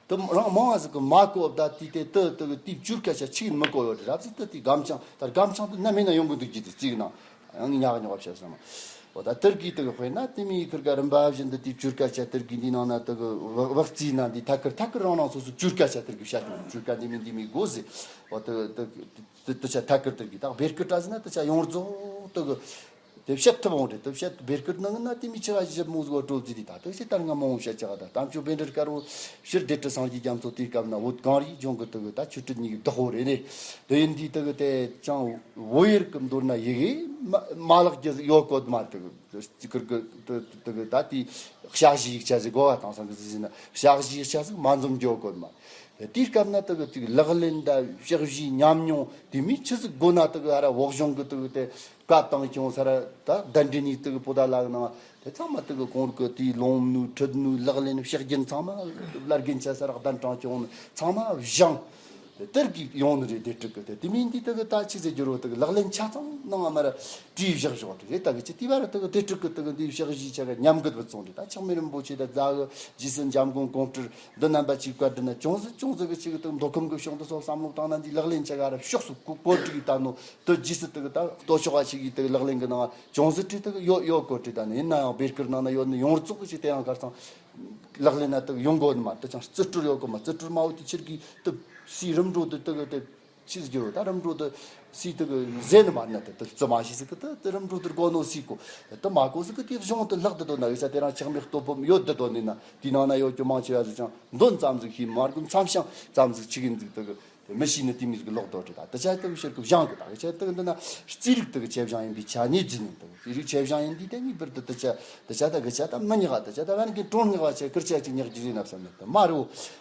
དུ་རང་མང་བ་ཟིག་གི་མ་གོ་བ་ད་དེ་དེ་ཏི་ཏི་གི་དེའི་བཅུར་ཁ་ཆ་ཆིག་མི་གོ་ཡོད་རེད། རབ་ཟིག་ཏི་དེའི་སྒམ་ཆང་ད་སྒམ་ཆང་དུ་ན་མེད་ན་ཡོང་གི་འདུག་གི་དེ་རྩིས་ཀྱི་ནང་ཡང་ཉག་ཉོག་བཤད་སོང་། འོ་ད་ཏིར་གི་ཏི་གི་དཔེར་ན་དེ་མིའི་ཁུར་ག་རིམ་པ་བཞིན་དུ་དེའི་བཅུར་ཁ་ཆ་ཏིར་གི་འདི་ནང་ན་ཏི་གི་བག་བག་རྩིས་ན་འདི་ཐ་ཁུར་ཐ་ཁུར་རང་རང་སོ་སོ་བཅུར་ཁ་ཆ་ཏིར་གི་བཤད་ཀྱི་བཅུར་ཁ་འདི་མི་འདི་མི་དགོས་ཟེར། འོ་ཏི་ཏི་ཏི་ཏི་ཆ་ཐ་ཁུར་ཏིར་གི་ད་བེར་ཁུར་ད་ཟིན་ན་ཏི་ཆ་ཡོངས་རྫོགས་ཏི་གི་དེ་བཤད་ཐུབ་འོང་རེད། དེ་བཤད་བེར་ཁུར་ནང་ན་དེ་མི་ཆེ་བ་ཞིབ་མོ་ཟིག་བ་སྤྲོད་རྩིས་དེ་ད་དེ་བཤད་ལྟར་ང་མང་བོ་བཤད་ཆགས་ད་དམ་ཆོས་བཻ་དཀར་དཀར་བོ་ཕྱིར་སྡེ་ཁྲི་སངས་རྒྱས་རྒྱ་མཚོ་དེའི་སྐབས་ན་བོད་གངས་རིའི་ལྗོངས་ཀྱི་དེ་གི་ད་ཆོས་ཁྲིད་གཉིས་ཀྱི་བདག་པོ་རེད་ནས། དེ་ཡིན་དུས་དེ་གི་དེ་ཅང་བོད་ཡུལ་གྱི་མདོར་ན་ཡི་གེ་མ་མ་ལག་གི་ཡོད་གོད་མ་དེ་གི་ཁུར་གི་དེ་གི་ད་དེ་ཞག་བཞི་ཡིག་ཆ་ཟིག་གོ་བ་དང་སང་གི་ཟིག་ཟིན་ན་ཞག་བཞི་ཡིག་ཆ་ཟིག་མ་འཛོམས་ཡོད་གོད་མ། དེའི་སྐབས་ན་དེ་གི་ཅིག་ལག་ལེན་ད་ཕྱག་བཞེས་ཉམས་མྱོང་དེ་མིན་ཆི་ཟིག་དགོས་ན་དེ་གི་ཧ་ར་བོག་གཞུང་གི་དེ་གི་དེ་བཀའ་བཏང་བྱུང་ས་ར་ད་གདན་འདྲེན་ནི་དེ་གི་པོ་ད་ལག་ནང་དེ་ཚང་མ་དེ་གི་གོང་གི་དེའི་ལོང་ནུས་ཁྲིད་ནུས་ལག་ལེན་ཕྱག་རྒྱན་ཚང་མ་བླ་རྒན་ཆ་ས་ར་གདན་དྲངས་བྱུང་ཚང་མ་བཞེངས། དེ་དེར་གི་ཡོང་ནི་རེད། དེ་དྲུག་གི་དེ་དེ་མིན་འདི་དེ་གི་ད་ཆི་ཟེར་རྒྱུ་རོ། དེ་གི་ལག་ལེན་ཆ་ཚང་ནང་ང་མར་བྲིས་བཞག་བཞག་རེད། ད་གི་ཅི་དེ་བར་དེ་གི་དེ་དྲུག་གི་དེ་གི་འདི་བཞག་གཞི་ཆ་ག་ཉམས་རྒུད་བུད་སོང་རེད། ད་ཆགས་མེད་རིན་པོ་ཆེ་ད་རྫ་གི་རྗེས་སུ་འཇམ་མགོན་གོང་སྤྲུལ་འདི་རྣམ་པ་ཅིག་བཀའ་དྲིན་ན་ཅུང་ཟད་ཅུང་ཟད་གི་ཅིག་དེ་མདོ་ཁམས་གི་ཕྱོགས་འདི་ཚོ་བསམ་བློ་བཏང་ན་འདི་ལག་ལེན་ཆ་ག་ར་ཕྱོགས་སུ་གོ་གོ་དྲུག་ད་ནོ་དེ་རྗེས་སུ་དེ་གི་ད་ལྟོ་ཕྱོགས་བ་ཞིག་གི་དེ་གི་ལག་ལེན་གི་ནང་ཅུང་ཟད་བྲིས་དེ་གི་ཡོད་ཡོད་གོ་དྲུག་ད་ནི་ཡིན་ན་ཡང་བེར་ཀིར་ནང་ན་ཡོད་ནི་ཡོངས་རྫོགས་གི་ཅིག་དེ་ཡང་གར་ཚང་། ལག་ལེན་ན་དུ་ཡོང་དགོས་ནི་མ་དུ་ཅང་རྩིས་སྤྲོད་ཡོད་གི་མ། རྩིས་སྤྲོད་མ་འོ་དུ་ཁྱེར་གི་དུ་སི་རིམ་གྲོ་དུ་དུ་གི་དུ་ཕྱིས་རྒྱུ་རོ། ད་རིམ་གྲོ་དུ་སི་དུ་གི་ཟེ་ནི་མ་ན་དུ་དུ་རྩི་མ་ཤེས་སི་གི་དུ་དུ་རིམ་གྲོ་དུ་དགོས་ནོ་སི་གོ་དུ་མ་གོ་སི་གི་དེ་གཞུང་དུ་ལྷག་དུ་དོ་ན་ཡོད་ས། དེ་རང་ཆགས་མེད་སྟོབས་བམ་ཡོད་དུ་དོ་ནི་ན་དེ་ནང་ན་ཡོད་རྒྱུ་མང་ཆེ་བ་ཟི་ཅང་འདོན་ཙམ་ཟིག་ཤེས་མ་རྒུ་མཚམས་ཤང་ཙམ་ཟིག་ཆི་གིན་ཟིག་དུ་གི་དེ་མི་ཤེས་ནི་དེ་མི་ཟིག་ལོག་དོ་རེད། ད་དུ་ཆ་དུ་གི་ཤེར་གི་བཞང་གི་ད་གི་ཆ་དུ་གི་འདི་ན་རྩིས་རིག་དུ་གི་ཆེ་བཞང་ཡིན་པའི་ཆ་ཉིད་ཟིན་ནི་དུ། དེ་རིགས་ཆེ་བཞང་ཡིན་དུས་དེ་ངེས་པར་དུ་དུ་ཆ་དུ་ཆ་དང་དགུ་ཆ་དང་མི་ཉག་དུ་ཆ་དང་བན་གི་གྲོང་ཉག་བ་ཆེ་ཁིར་ཆ་ཅིག་ཉག་རྒྱུ་ཟིན་ན་བསམ་ནི་དུ་མ་རུ་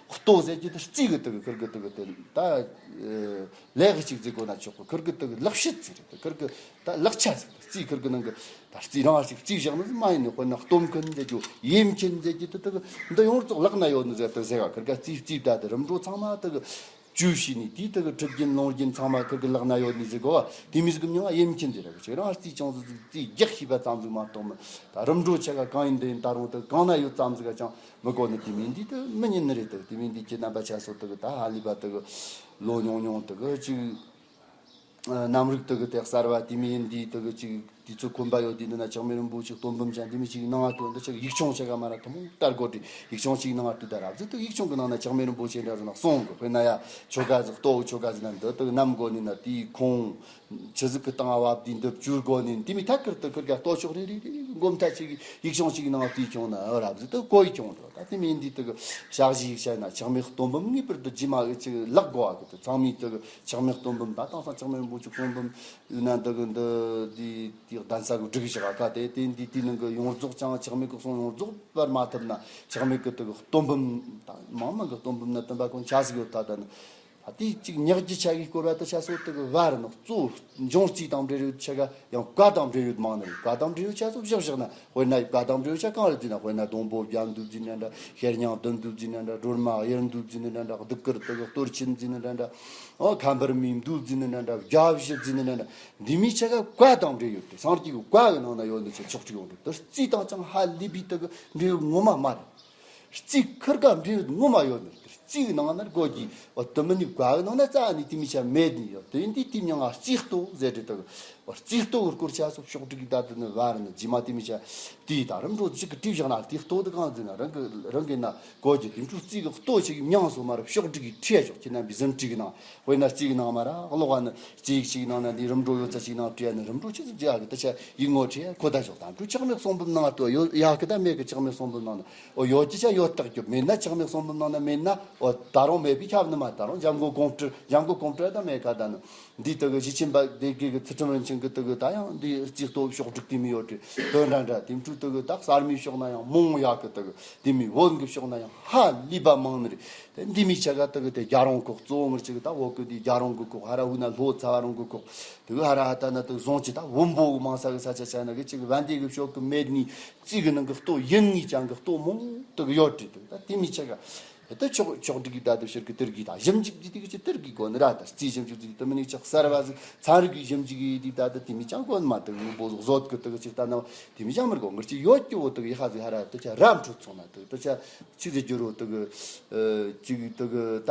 ལྟོ་ཟེར་གྱི་དུ་རྩིས་གི་དུ་གི་ཁིར་གི་དུ་གི་དུ་ད་ལས་གི་ཅིག་ཟིག་གོ་ན་ཆོག་གི། ཁིར་གི་དུ་གི་ལག་ཤེས་ཟིག་རེད། དུ་ཁིར་གི་ད་ལག་ཆ་ཟིག་རྩིས་ཁིར་གི་ནང་གི་ད་རྩིས་རང་ཞིག་རྩིས་བཞག་ནི་ཟིག་མ་ཡིན་ནི། དཔེར་ན་སྟོབས་མཁན་ཟེར་རྒྱུ་ཡེ་མཁན་ཟེར་གྱི་དུ་དུ་གི་འདི་ཡོངས་རྫོགས་ལག་ན་ཡོད་ནི་ཟེར་དུ་ཟེར་ག་ཁིར་ག་རྩིས་རྩིས་ད་དུ་རིམ་གྲོ་ཚང་མ་དུ་གི་བཅུ་བྱས་ནས་དེའི་དག་གི་ཁྲིད་རྒྱུན་ལུང་རྒྱུན་ཚང་མ་ཁིར་གི་ལག་ན་ཡོད་ནི་ཟིག་གོ་བ། དེ་མི་ཟིག་གི་མྱིང་ང་ཡེ་མཁན་ཟེར་ར་གི། ཁྱེད་རང་རྩིས་ཅུང་ཟིག་ཟིག་རྩིས་རྒྱག་ཤེས་པ་ཙམ་ཟིག་མ་གཏོགས་མི་ད་རིམ་གྲོ་ཆ་ག་གང་ཡིན་འདི་ཡིན་ད་རུང་དག་གང་ན་ཡོད་ཙམ་ཟིག་ག་ཅང་མི་གོ་ནི་དེ་མིན་འདི་དག་མི་ཉན་ནི་རེད། དག་དེ་མིན་འདི་ཁྱེད་རྣམ་པ་ཆ་སོ་དག་གི་ད་ཧ་ལས་པ་དག་གི་ལོ་ཉུང་ཉུང་དག་གི་ཅིག་གནམ་རིག་དག་གི་དེ་གསར་བ་དེ་མིན་འདི་དག་གི་ཅིག་དུས་ཚོད་ཁོམ་པ་ཡོད་དུས་འདི་ན་ཆགས་མེད་རིན་པོ་ཆེ་སྟོན་འབུམ་ཅན་འདི་མི་ཅིག་ནང་ང་སྟོན་འདི་ཅིག་ཡིག་ཆུང་ཆ་ག་མ་ར་ཐུང་ལྟར་གོ་དྲི་ཡིག་ཆུང་ཅིག་ནང་ང་བྲིས་ད་རབ་ཟི་དུ་ཡིག་ཆུང་གི་ནང་ན་ཆགས་མེད་རིན་པོ་ཆེ་འདྲ་ཟི་ན་གསུང་གི། དཔེར་ན་ཡ་ཆོ་ག་ཟི་ལྟོ་ཆོ་ག་ཟི་ན་འདི་དུ་ནམ་གོ་ནི་ན་དེའི་ཁོང་ཆི་ཟི་གི་སྟེང་བབ་དེ་འདི་བཅུར་གོ་ནི་དེ་མི་ཐད་ཀར་དུ་ཁུར་ག་ལྟོ་ཆོག་རེ་རེ་རེ་རེ་མགོ་མཐའ་ཅིག་ཡིག་ཆུང་ཅིག་ནང་བྲིས་ཁྱོང་ན་རབ་ཟི་དུ་གོ་ཡི་ཁྱོང་འགྲོ། ད་དེ་མིན་འདི་དུ་གི་ཞག་བཞི་ཡིག་ཆ་ན་ཆགས་མེད་སྟོན་འབུམ་ངེས་པར་དུ་རྗེས་མ་ཅིག་ལག་གོ་བ་གི་དུ་ཚང་མི་དུ་གི་ཆགས་མེད་སྟོན་འབུམ་ད་དང་སང་ཆགས་མེད་རིན་པོ་ཆེ་སྟོན་འབུམ། ཡིན་ན་འདི་གི་འདི་འདི་དེ་གདན་ས་གི་སྒྲིག་བཞག་ཁ་དེ་དེ་འདི་དེ་ནང་གི་ཡོངས་རྫོགས་ཅང་ཆགས་མེད་གི་གསུང་ཡོངས་རྫོགས་པར་མ་ཐུབ་ན་ཆགས་མེད་གི་དེ་གི་སྟོན་འབུམ་དང་མང་མང་གི་སྟོན་འབུམ་ན་སྟོན་པ་ཀུན་ཆ་ཟིག་ཡོད་ད་ད་ནི། ཨ་དེ་གཅིག་ཉག་གི་ཆ་གི་སྐོར་བ་དུ་ཆ་སོ་དེ་གི་བར་ནི་གཙོ་འབྱུང་རྩིས་དང་འབྲེལ་ཡོད་ཆ་ག་ཡང་བཀའ་དང་འབྲེལ་ཡོད་མང་ནི་རེད། བཀའ་དང་འབྲེལ་ཡོད་ཆ་སོ་བཞག་བཞག་ན། དཔེར་ན་བཀའ་དང་འབྲེལ་ཡོད་ཆ་གང་རེད་ཟེར་ན། དཔེར་ན་སྡོང་པོ་བརྒྱ་འདུལ་ཟེར་ན་འདྲ། ཤེར་ཉང་བདུན་འདུལ་ཟེར་ན་འདྲ། སྒྲོལ་མ་གཡུར་འདུལ་ཟེར་ན་འདྲ། གདུགས་དཀར་དེ་གི་གཏོར་ཆེན་ཟེར་ན་འདྲ། ཨོ་ཁམས་པར་མིའི་འདུལ་ཟེར་ན་འདྲ། བརྒྱ་བཞི་ཟེར་ན་འདྲ། འདི་མི་ཆ་ག་བཀའ་དང་འབྲེལ་ཡོད་དེ། སངས་རྒྱས་ཀྱི་བཀའ་གི་ནང་ན་ཡོད་ནི་ཆ་ཕྱོགས་གཅིག་ཡོང་དུས་དེ་རྩིས་དང་ཅང་ཧ་ལས་པའི་དེ་གི་འབྲེལ་ཡོད་ངོ་མ་མ་རེད། རྩིས་ཁིར་ག་འབྲེལ་ཡོད་ངོ་མ་ཡོད་ནི་རེད། རྩིས་གི་ནང་ན་དགོས་ཀྱི། ཨོ་དེ་མིན་ནི་བཀའ་གི་ནང་ན་རྩ་ནི་དེ་མི་ཆ་མེད་ནི་ཡོད། དེ་ཡིན་དུས་དེ་མྱིང་ང་རྩིས་ལྟོ་ཟེར་དེ་དེ་གི། རྩིས་ལྟོ་གི་སྐོར་ཆ་སོ་ཕྱོགས་སྒྲིག་གི་ད་དུ་ནི་བར་ནི་རྗེས་མ་དེ་མི་ཆ་དེའི་ད་རིམ་གྲོ་ཅིག་གི་བྲིས་བཞག་ན་དེ་ལྟོ་དེ་གང་ཟེར་ན་རང་གི་རང་གི་ན་གོ་རྒྱུ་དེ་འཕྲུལ་རྩིས་གི་ལྟོ་ཞིག་གི་མྱིང་སོ་མ་རུ་ཕྱོགས་སྒྲིག་གི་ཁྲིད་ཆོག་ཁྱེད་རྣམ་པའི་ཟིན་བྲིས་གི་ནང་། དཔེར་ན་རྩིས་གི་ནང་མ་ར་ཀློག་པ་ནི་རྩིས་ཞིག་ནང་ན་འདི་རིམ་གྲོ་ཡོད་ཚད་ཞིག་ནང་བྲིས་ནི་རིམ་གྲོ་ཆི་ཟིག་བྲིས་ཡག་གི་ད་ཆ་ཡིག་ངོ་བྲིས་ཁོ་ད་ཞོག་ད་འཕྲུལ་ཆགས་མེད་གསུང་འབུམ་ནང་ལྟོ་ཡོད་ཡག་གི་ད་མེད་གི། ཆགས་མེད་གསུང་འབུམ་ནང་ན་ཨོ་ཡོད་ཀྱི་ཆ་ཡོད་རྟགས་རྒྱུ་མེད་ན། ཆགས་མེད་གསུང་འབུམ་ནང་ན་མེད་ན་ཨོ་ད་རུང་མེད་པའི་ཁྱབ་ནི་མ། ད་རུང་འཇམ་མགོན་གོང་སྤྲུལ་འཇམ་མགོན་གོང་སྤྲུལ་ད་མེད་ག་ད་ནི། འདི་དག་གི་གཞི་ཆེན་པ་སྡེ་དགེ་གི་ཚུལ་ཁྲིམས་རིན་ཆེན་གི་དག་གི་ད་ཡང་འདི་རྩིས་ལྟོ་ཕྱོགས་སྒྲིག་དེ་མི་ཡོད་དེ་དོན་འདྲ་འདྲ་དེ་འཕྲུལ་དག་གི་ད་གསར་མའི་ཕྱོགས་ན་ཡང་མང་ཡག་གི། དག་གི་དེ་མི་བོད་གི་ཕྱོགས་ན་ཡང་ཧ་ལས་པ་མང་ནི་རེད། དེ་འདི་མི་ཆ་ག་དག་གི་དེ་རྒྱ་རོང་གི་གཙོ་བོ་ངར་ཅིག་ད་བོད་གི་དེ་རྒྱ་རོང་གི་ཁོག་ཧ་ར་ཧུ་ན་ལྷོ་ཚ་བ་རོང་གི་ཁོག་དག་གི་ཧ་ར་ཧ་ད་ན་དག་གི་ཟོང་ཅི་ད་བོན་པོ་གི་མང་ས་གི་ས་ཆ་ཆ་ན་གི་ཅིག་བན་དེ་གི་ཕྱོགས་གི་མེད་ནི་རྩིས་གི་ནང་གི་ལྟོ་ཡིན་ངེས་ཀྱང་གི་ལྟོ་མང་དག་གི་ཡོད་དེ། དག་ད་དེ་མི་ཆ་ག་དེ་ཕྱོགས་ཕྱོགས་སྒྲིག་གི་ད་དུ་ཕྱིར་གི་དེར་གི་ད་ཞིབ་འཇུག་དེ་དེ་གི་ཅི་དེར་གི་གོ་ནི་ར། ད་རྩིས་ཞིབ་འཇུག་དེ་དུ་མི་ནི་ཅག་གསར་བ་ཟིག་ཚན་རིག་གི་ཞིབ་འཇུག་གི་དེ་ད་དུ་དེ་མི་ཅང་གོ་ནི་མ། དུ་མི་བོ་ཟོག་བཟོད་གི་དུ་གི་ཅིག་ད་ན་དེ་མི་ཅང་མི་གོ། ངར་ཅི་ཡོད་ཀྱི་བོ་དུ་གི་ཧ་ཟི་ཧ་ར་དུ་ཆ་ར་འཕྲོད་སོང་ན་དུ་དུ་ཆ་ཆི་ཟི་རྒྱུ་རོ་དུ་གི་ཅིག་དུ་གི་ད་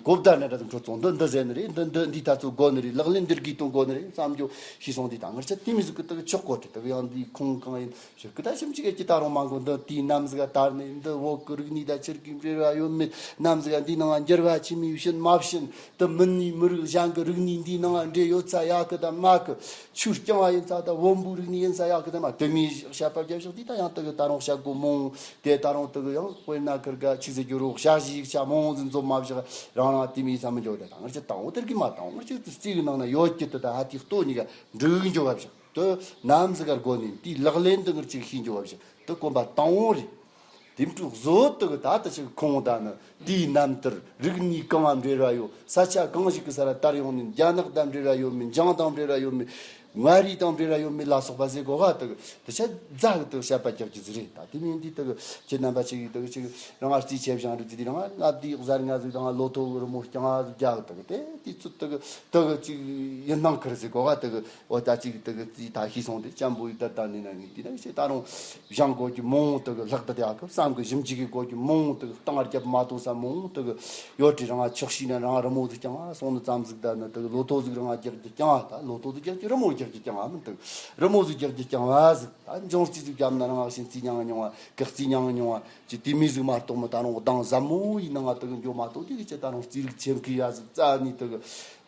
གོ་བརྡ་ན་ར་དུ་འཕྲོད་སོང་། འདི་འདི་ཟེར་ནི་རེད། འདི་འདི་འདི་ད་ཚོ་གོ་ནི་རེད། ལག་ལེན་འདིར་གི་གཏོང་གོ་ནི་རེད་བསམ་རྒྱུ་ཤི་སོང་དེ། ད་ངར་ཆ་དེ་མི་ཟིག་གི་དུ་གི་ཆོག་གོ་དུ་དུ་གི་ཡང་འདི་ཁོང་གང་ཡིན། ཞིག་གི་ད་ཞིབ་འཇུག་གི་ད་རུང་མང་གོ་འདི་དེའི་ནམ་ཟིག་དར་ནས་འདི་བོད་གི་རིག་གནས་ད་ཆེར་གི་འབྲེལ་བ་ཡོད་མེད། ནམ་ཟིག་འདི་ནང་འགྱུར་བ་ཆི་མི་བྱིན་མ་བྱིན། དུ་མི་ནི་མི་རིགས་གཞན་གི་རིག་གནས་འདི་ནང་འབྲེལ་ཡོད་ཚ་ཡག་གི་ད་མ་གི། ཆུ་རྐྱང་བ་ཡིན་ཚ་ད་བོན་པོའི་རིག་གནས་ཡིན་ཚ་ཡག་གི་ད་མ། དུ་མིའི་བཤད་པ་རྒྱབ་ཞག་དེ་ད་ཡང་དུ་གི་ད་རུང་བཤད་གོ་མོང་དེ་ད་རུང་དུ་གི་ཡང་དཔེར་ན་ཁིར་ག་ཆི་ཟེར་རྒྱུ་རོ་བཤད་གཞི་ཡིག་ཆ་མོང་ཟིན་འཛོམས་མ་བཞག་རང་རང་དེ་མིའི་བསམ་མི་འཇོག་ད། ད་ངར་ཆ་དང་བོ་དེར་གི་མ་དང་བོ་ངར་ཆ་རྩིས་གི་ནང་ན་ཡོད་ཀྱི་དུ་ད་ཧ་དེ་ལྟོ་གཉིས་ཀ་འགྲིག་འཇོག་བ་བཞག་དུ་ནམ་ཟིག་གར་གོ་ནས་དེའི་ལག་ལེན་དུ་ངར་ཅིག་ཤེས་འགྱོ་བ་བཞིན་དུ་གོམ་པ་དང་བོ་རེད། དེ་འཕྲུལ་བཟོ་དུ་གི་ད་ལྟ་ཞིག་ཁོང་ད་ནི་དེའི་རྣམ་ཐར་རིག་གནས་གང་ང་འབྲེལ་བ་ཡོད། ས་ཆ་གང་ཞིག་གི་ས་ར་དར་ཡོང་ནས་རྒྱ་ནག་དང་འབྲེལ་བ་ཡོད་མིན། འཇང་དང་འབྲེལ་བ་ཡོད་མིན། མངའ་རིས་དང་འབྲེལ་བ་ཡོད་མེད་ལ་སོགས་པ་ཟེར་གོ་ག་དག་དེ་ཆ་རྫ་གི་དག་བཤད་པ་རྒྱག་རྒྱུ་ཟིག་རེད། ད་དེ་མིན་དེ་དག་ཁྱེད་རྣམ་པ་ཆེ་གི་དག་ཅིག་རང་རྩིས་ཆེ་བཞག་རེད། དེ་རང་ལྔ་བདེ་གཟར་ལྔ་ཟིག་དང་ལོ་ཐོ་གི་རི་མོ་རྐྱང་ང་ཟིག་རྒྱག་དག་དེ་དུས་ཚོད་དག་དག་ཅིག་ཡིན་སྣང་ཁུར་ཟེར་གོ་ག་དག་འོ་ད་ཅིག་དག་རྩིས་ད་ཤི་སོང་དེ་ཅམ་པོ་ཡི་ད་ད་ནི་ན་ངི་དེ་ན་ཤེས་ད་རུང་བཞེངས་གོ་གི་མོང་དག་ལྷག་ད་དེ་ཨ་ཁབ་བསམ་གི་ཞིབ་འཇུག་གི་གོ་གི་མོང་དག་གཏང་རྒྱབ་མ་གཏོང་ས་མོང་དག་ཡོད་དྲི་རང་ཆག་ཤི་ན་རང་རི་མོ་ཟིག་རྐྱང་ང་སོང་ནི་ཙམ་ཟིག་ད་ནི་དག་ལོ་ཐོ་ཟིག་རང་རྒྱག་རྒྱུ་རྐྱང་ང་ད་ལོ་ཐོ་ཟིག་རྒྱག་རྒྱུ་རི་མོ་རྒྱག་རྒྱུ་རྐྱང་ང་མིན་དག་རི་མོ་ཟིག་རྒྱག་རྒྱུ་རྐྱང་ང་ཟིག་ད་འབྱུང་རྩིས་ཟིག་བརྒྱབ་ན་རང་ཞིང་རྩིས་མྱང་མྱོང་བ་གག་རྩིས་མྱང་མྱོང་བ་ཅི་དེ་མི་ཟིག་མ་གཏོགས་མི་ད་རུང་གདང་ཟབ་མོ་ཡིན་ནང་ང་དག་འགྱོ་མ་གཏོགས་དེ་གི་ཅི་ད་རུང་རྩིས་རིག་ཆེན་ཁི་ཡ་ཟིག་རྩ་ནི་དག་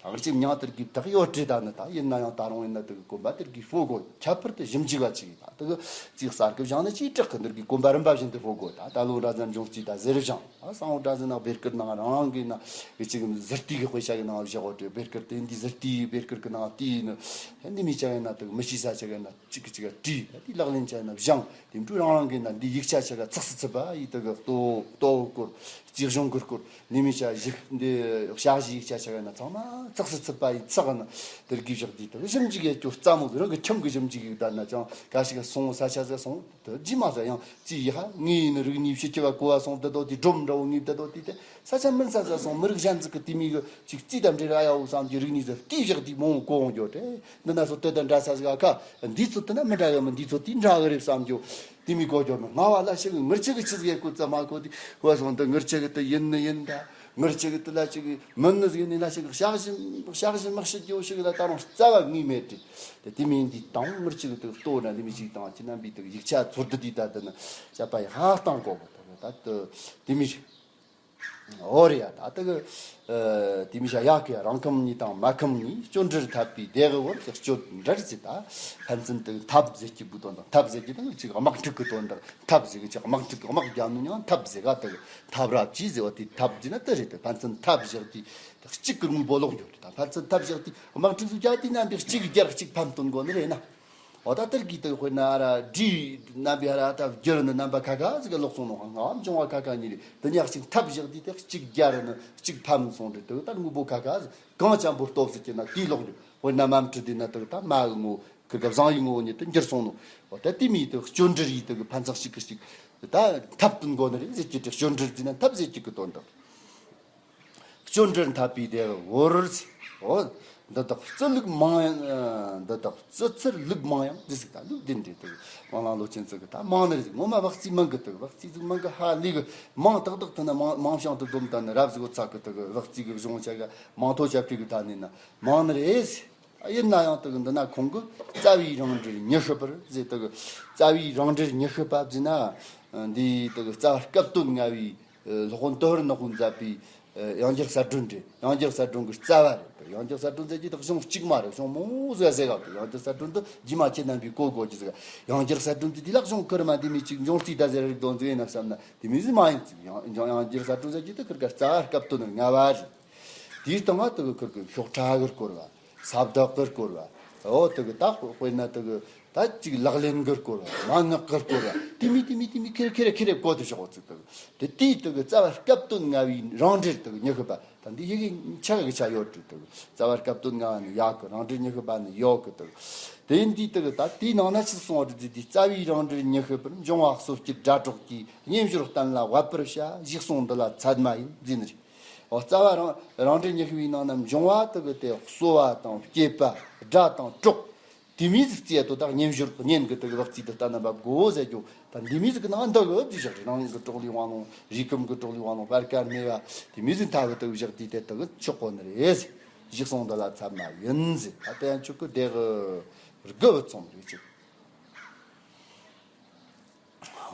ཨང་ཅིག་མྱང་དེར་གི་དག་ཡོད་དྲི་ད་ནི་ད་ཡིན་ན་ཡང་ད་རུང་ཡིན་ན་དག་གོམ་པ་དེར་གི་ཕོ་གོ་ཁྱད་པར་དུ་ཞིབ་འཇུག་བ་ཅིག་ད་དག་རྩིས་གསར་གི་བཞག་ནི་ཅིག་དྲག་གི་འདིར་གི་གོམ་པ་རིམ་པ་བཞིན་དུ་ཕོ་གོ་ད་ད་ལོ་འདྲ་ཟན་འབྱུང་རྩིས་ད་ཟེར་བཞག་ཨ་སང་འདྲ་ཟན་ན་བེར་ཀིར་ནང་རང་རང་གི་ན་གི་ཅིག་ཟིར་ཏི་གི་དཔེ་ཆ་གི་ནང་བཞག་འོ་དྲི་བེར་ཀིར་དེ་འདི་ཟིར་ཏི་བེར་ཀིར་གི་ནང་ཏི་ནི་འདི་མི་ཆ་གི་ན་དག་མི་ཤི་ས་ཆ་གི་ན་ཅིག་གི་ཅིག་ག་བྲིས། དེ་ལག་ལེན་བྱས་ན་བཞེངས། དེ་འཕྲོ་རང་རང་གི་ན་འདི་ཡིག་ཆ་ཆ་ག་ཚགས་སུ་ཚུད་པ་ཡི་དག་གི་ལྟོ་ལྟོ་སྐོར་རྩིས་གཞུང་གི་སྐོར་ནི་མི་ཆ་ཞིག་འདི་ཞག་བཞི་ཡིག་ཆ་ཆ་ག་ན་ཚང་མ་ཚགས་སུ་ཚུད་པ་ཡི་ཚགས་ན་དེར་གི་བཞག་དེ་དག་ཞིབ་འཇུག་ཡེ་སྐྱོ་རྩ་མོ་རང་གི་ཁྱིམ་གི་ཞིབ་འཇུག་ཡིག་ད་ན་ཅང་ག་ཞིག་སོང་ས་ཆ་ཟ་སོང་དུ་ཇི་མ་ཟ་ཡང་རྩིས་ཡི་ཧ་ངའི་ཡིན་རིག་གནས་ཕྱི་ཁྱི་བ་གོ་བ་སོང་དེ་དོ་དེ་སྒྲོམ་འདྲ་བོ་ངའི་དེ་དོ་དེ་དེ། ས་ཆ་མིན་ས་ས་སོང་མི་རིགས་གཞན་ཟིག་གི་དེ་མི་གི་ཅིག་རྩིས་དང་འབྲེལ་ར་ཡའོ་བསམ་གྱི་རིག་གནས་ཟིག་དེའི་ཞག་དེ་མོ་གོ་འོང་རྒྱུ་རེད། འདི་ན་སོ་དེ་དང་འདྲ་ས་ཟིག་ཨ་ཁ་འདི་ཚོ་དེ་ན་མི་འདྲ་གི་མི་འདི་ཚོ་དེ་འདྲ་གི་རེད་བསམ་རྒྱུ་དེ་མི་གོ་རྒྱུ་མི་ང་བ་ལ་ཞིག་ངར་ཆེ་གི་ཆི་ཟིག་ཡེ་ཀུ་ཙམ་མ་གོ་དེ་བ་སོང་དེ་ངར་ཆེ་གི་དེ་ཡིན་ནི་ཡིན་ད་ངར་ཆེ་གི་དེ་ལ་ཞིག་མིན་ནི་ཟིག་ནི་ལ་ཞིག་ཤག་བཞིན་ཤག་བཞིན་མི་ཤི་རྒྱུ་ཞིག་ལ་ད་རུང་རྩ་བ་ངེས་མེད་དེ་དེ་དེ་མིན་འདི་དང་ངར་ཆེ་གི་དེ་ལྟོ་ན་འདི་མི་ཞིག་དང་ཁྱི་རྣམ་པའི་དེ་ཡིག་ཆ་ཚོར་དུ་དེ་ད་དེ་ན་བྱ་བ་ཡི་ཧ་སྟངས་གོ་གི་ད་དེ་དེ་མི་ཞིག་འོ་རེད་ཡ། ད་ལྟ་གི་ཨ་དེ་མི་བྱ་ཡག་གི་རང་ཁམས་གཉིས་དང་མ་ཁམས་གཉིས་སྐྱོན་འདྲིར་འཐབ་པའི་བདེ་གི་བོར་གྱི་སྐྱོན་འདྲིར་ཟེར། ད་ཕན་ཚུན་དུ་འཐབ་ཟེར་གྱི་བུ་དོན་དང་འཐབ་ཟེར་གྱི་དང་ཅིག་དམག་འཁྲུག་གི་དོན་དང་འཐབ་ཟེར་གྱི་ཅིག་དམག་འཁྲུག་གི་དམག་རྒྱབ་ནི་ཡང་འཐབ་ཟེར་ག་དུ་འཐབ་རབ་ཅི་ཟེར་བ་དེ་འཐབ་ཟེར་ན་དེ་རེད། དེ་ཕན་ཚུན་འཐབ་བཞག་དུས་གཅིག་གི་དངོས་པོ་ལོག་འགྱོ་རེད། ད་ཕན་ཚུན་འཐབ་བཞག་དུས་དམག་འཁྲུག་སུ་རྒྱག་དུས་ན་འདི་གཅིག་རྒྱལ་གཅིག་ཕམ་སྟོན་དགོ་ནི་རེད་ན། འོ་ད་དེར་གི་དེ་དཔེར་ན་ཨ་ར་འདྲིས་རྣམ་པའི་ཨ་ར་ད་བསྒྱུར་ནི་རྣམ་པ་ཁ་ཁ་ཟིག་ག་ལོག་སོང་ནོ། ཧང་ཧང་འབྱུང་བ་ཁ་ཁ་གཉིས་རེད། དེ་ཉག་གཅིག་འཐབ་བཞག་དུས་དེ་གཅིག་རྒྱལ་ནི་གཅིག་ཕམ་སོང་རེད། དེ་ད་དངོས་པོ་ཁ་ཁ་ཟིག་གང་ཅམ་པོ་སྟོབས་ཟིག་གྱི་ན་དེའི་ལོག་འགྱོ། དཔེར་ན་མ་མཐུ་དེ་ན་དེ་ད་མ་གི་ངོ་ཁི་ག་བཟང་ཡི་ངོ་ཉིད་དུ་འགྱུར་སོང་ནོ། འོ་ད་དེ་མིའི་དེ་སྐྱོན་འདྲིར་ཡི་དེ་གི་ཕན་ཚགས་གཅིག་གི་གཅིག་ད་འཐབ་སྟོན་དགོ་ནི་རེད་ཟེར་གྱི་དེ་སྐྱོན་འདྲིར་དེ་ན་འཐབ་ཟེར་གྱི་གི་དོན་དང་། སྐྱོན་འདྲིར་འཐབ་པའི་དེ་བོར། འོ། འདི་དག་རྩི་ལུགས་མང་ཡང་། འདི་དག་རྩི་ཚུལ་ལུགས་མང་ཡང་འདི་ཟིག་ད་ལུགས་འདི་འདྲེ་དེ་དབང་ལང་ལོ་ཆེན་ཚོ་གི་ད་མང་ནི་རེད། ངོ་མ་བག་རྩིས་མང་གི་དེ་བག་རྩིས་ཟིག་མང་གི་ཧ་ལས་གི་མང་ཏག་ཏག་དེ་ན་མང་མང་བྱང་དུ་སྡོམ་ད་ནི་རབ་ཟིག་འོ་ཚ་གི་དེ་གི་བག་རྩིས་གི་གཞུང་ཆ་ག་མང་ཐོ་ཆ་ཕི་གི་ད་ནི་ན་མང་ནི་རེད། ཡིན་ན་ཡང་དེ་གི་འདི་ན་ཁོང་གི་རྩ་བའི་རང་འགྲེལ་ཉི་ཤུ་པར་ཟེར། དེ་གི་རྩ་བའི་རང་འགྲེལ་ཉི་ཤུ་པ་ཟེར་ན་འདི་དེ་གི་རྩ་བ་སྐབས་དོན་ལྔ་བའི་སློབ་དཔོན་ཏོ་ཧར་ནག་པོས་མཛད་པའི་ཡང་རྒྱལ་གསལ་སྒྲོན་རེད། ཡང་རྒྱལ་གསལ་སྒྲོན་གྱི་རྩ་བ་རེད། ཡང་རྒྱལ་གསལ་སྒྲོན་ཟེར་གྱི་དག་གཞུང་གཅིག་མ་རེད། གཞུང་མང་ཟིག་ཟེར་ག་གི་ཡང་རྒྱལ་གསལ་སྒྲོན་དུ་རྗེས་མ་ཁྱེད་རྣམ་པས་གོ་དགོས་ཀྱི་ཟིག་ཡང་རྒྱལ་གསལ་སྒྲོན་དུ་དེ་ལ་གཞུང་ཁུར་མ་འདི་མི་གཅིག་འབྱུང་རྩིས་ད་ཟེར་རིགས་དོན་ཟིག་ཡིན་ན་བསམ་ན་དེ་མི་ཟིག་མ་ཡིན་ཟིག་ཡང་ཡང་རྒྱལ་གསལ་སྒྲོན་ཟེར་གྱི་དག་ཁུར་ག་རྩ་བ་སྐབས་དོན་ལྔ་བ་རེད། དེའི་སྟེང་ང་དག་ཁུར་གི་ཤོག་ཁྲ་གི་སྐོར་བ། ས་བདག་གི་སྐོར་བ། འོ་དག་ད་དཔེར་ན་དག་ད་ཅིག་ལག་ལེན་གི་སྐོར་བ། མན་ངག་གི་སྐོར་བ། དེ་མི་དེ་མི་དེ་མི་ཁེར་ཁེར་ཁེར་གོ་དུ་ཤོག་ཚིག་དག་དེ་དེའི་དག་རྩ་བ་སྐབས་དོན་ལྔ་བའི་རང་འགྲེལ་དག་ཉི་ཤུ་པ་ད་འདི་ཡི་གེ་ཆ་གི་ཆ་ཡོད་དུ་དག་རྩ་བ་སྐབས་དོན་ལྔ་བ་ནི་ཡག་གི་རང་འགྲེལ་ཉི་ཤུ་པ་ནི་ཡོད་གི་དག་དེ་འདི་དག་ད་དེའི་ནང་ན་ཆི་གསུང་བ་རེད་ཟེར་དུས་རྩ་བའི་རང་འགྲེལ་ཉི་ཤུ་པར་འབྱུང་བ་གསོ་སྐྱེ་སྒྲ་སྒྲོགས་ཀྱིས་སྙན་ཞོར་གཏན་ལ་དབབ་པར་བྱ། ཞེས་གསུངས་འདི་ལ་ཚད་མ་ཡིན་ཟེར་ནི་རེད། འོ་རྩ་བ་རང་རང་འགྲེལ་ཉི་ཤུ་པའི་ནང་ན་འབྱུང་བ་དག་གི་དེ་གསོ་བ་དང་སྐྱེད་པ་སྒྲ་དང་གྲོགས་དེ་མི་ཟིག་རྩིས་དོ་དག་སྙན་ཞོར་སྙན་གི་དག་བག་རྩིས་དུ་ལྟ་ན་འབབ་དགོས་ཟེར་རྒྱུ་ད་འདི་མི་ཟིག་གི་ནང་འདི་གི་དུ་བཞག་རེད། རང་གི་གྲོགས་ལུས་དབང་ལུང་རིགས་ཁམས་གི་གྲོགས་ལུས་དབང་ལུང་བར་དཀར་སྨེ་བ་དེ་མི་ཟིག་མཐའ་གི་དུ་བཞག་དུས་དེ་དག་གི་ཆོག་གོ་ནི་རེད་ཟེར། ཞེས་གསུངས་འདི་ལ་ཚད་མ་ཡིན་ཟེར། ད་དེ་ཡང་ཆོག་གི་དེ་གི་དགུ་བུ་ཚོམ་རེད་ཅིག་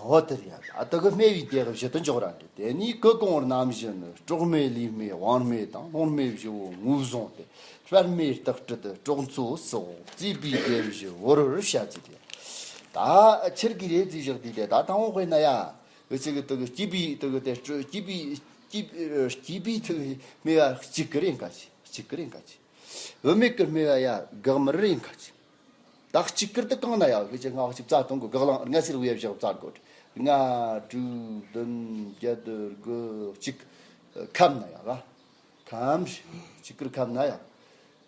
འོ་དེ་རེད་ཡ། ད་དེ་གི་སྨེ་བའི་དེ་གི་བཞི་དུ་འཇོག་ར་འདི་དེ་ནི་གི་གོང་རྣམ་བཞི་ནི་གྲོགས་སྨེ་ལུས་སྨེ་དབང་སྨེ་དང་ལོང་སྨེ་བཞི་བོ་ངོས་བཟུང་སྟེ་སྤར་སྨེ་སྟག་སྤྲི་དུ་གྲོགས་མཚོ་སོགས་རྩིས་པའི་དེ་བཞི་བོར་བར་བྱ་ཚིག་དེ། ད་ཆེར་གི་རེད་ཟེར་བཞག་དུས་དེ་ད་དང་པོ་དཔེར་ན་ཡ། འུ་ཅག་གི་དེ་གི་སྐྱིད་པའི་དེ་གི་དེ་སྤྲོ་སྐྱིད་པའི་སྐྱིད་སྐྱིད་པའི་དེ་གི་སྨེ་བ་གཅིག་གི་རེད་ག་ཅི་གཅིག་གི་རེད་ག་ཅི། བུད་མེད་ཀྱི་སྨེ་བ་ཡ་གག་མི་རེད་ག་ཅི། ད་གཅིག་གི་དེ་གང་ན་ཡ་ཧི་ཅི་ང་གཅིག་རྩ་གཏོང་གི་གག་ལང་ལྔ་སེར་བུ་ཡ་བཞག་རྩ་དགོས། ལྔ་དྲུག་བདུན་བརྒྱད་དགུ་གཅིག་ཁམ་ན་ཡ་ག་ཁམ་གཅིག་གི་ཁམ་ན་ཡ།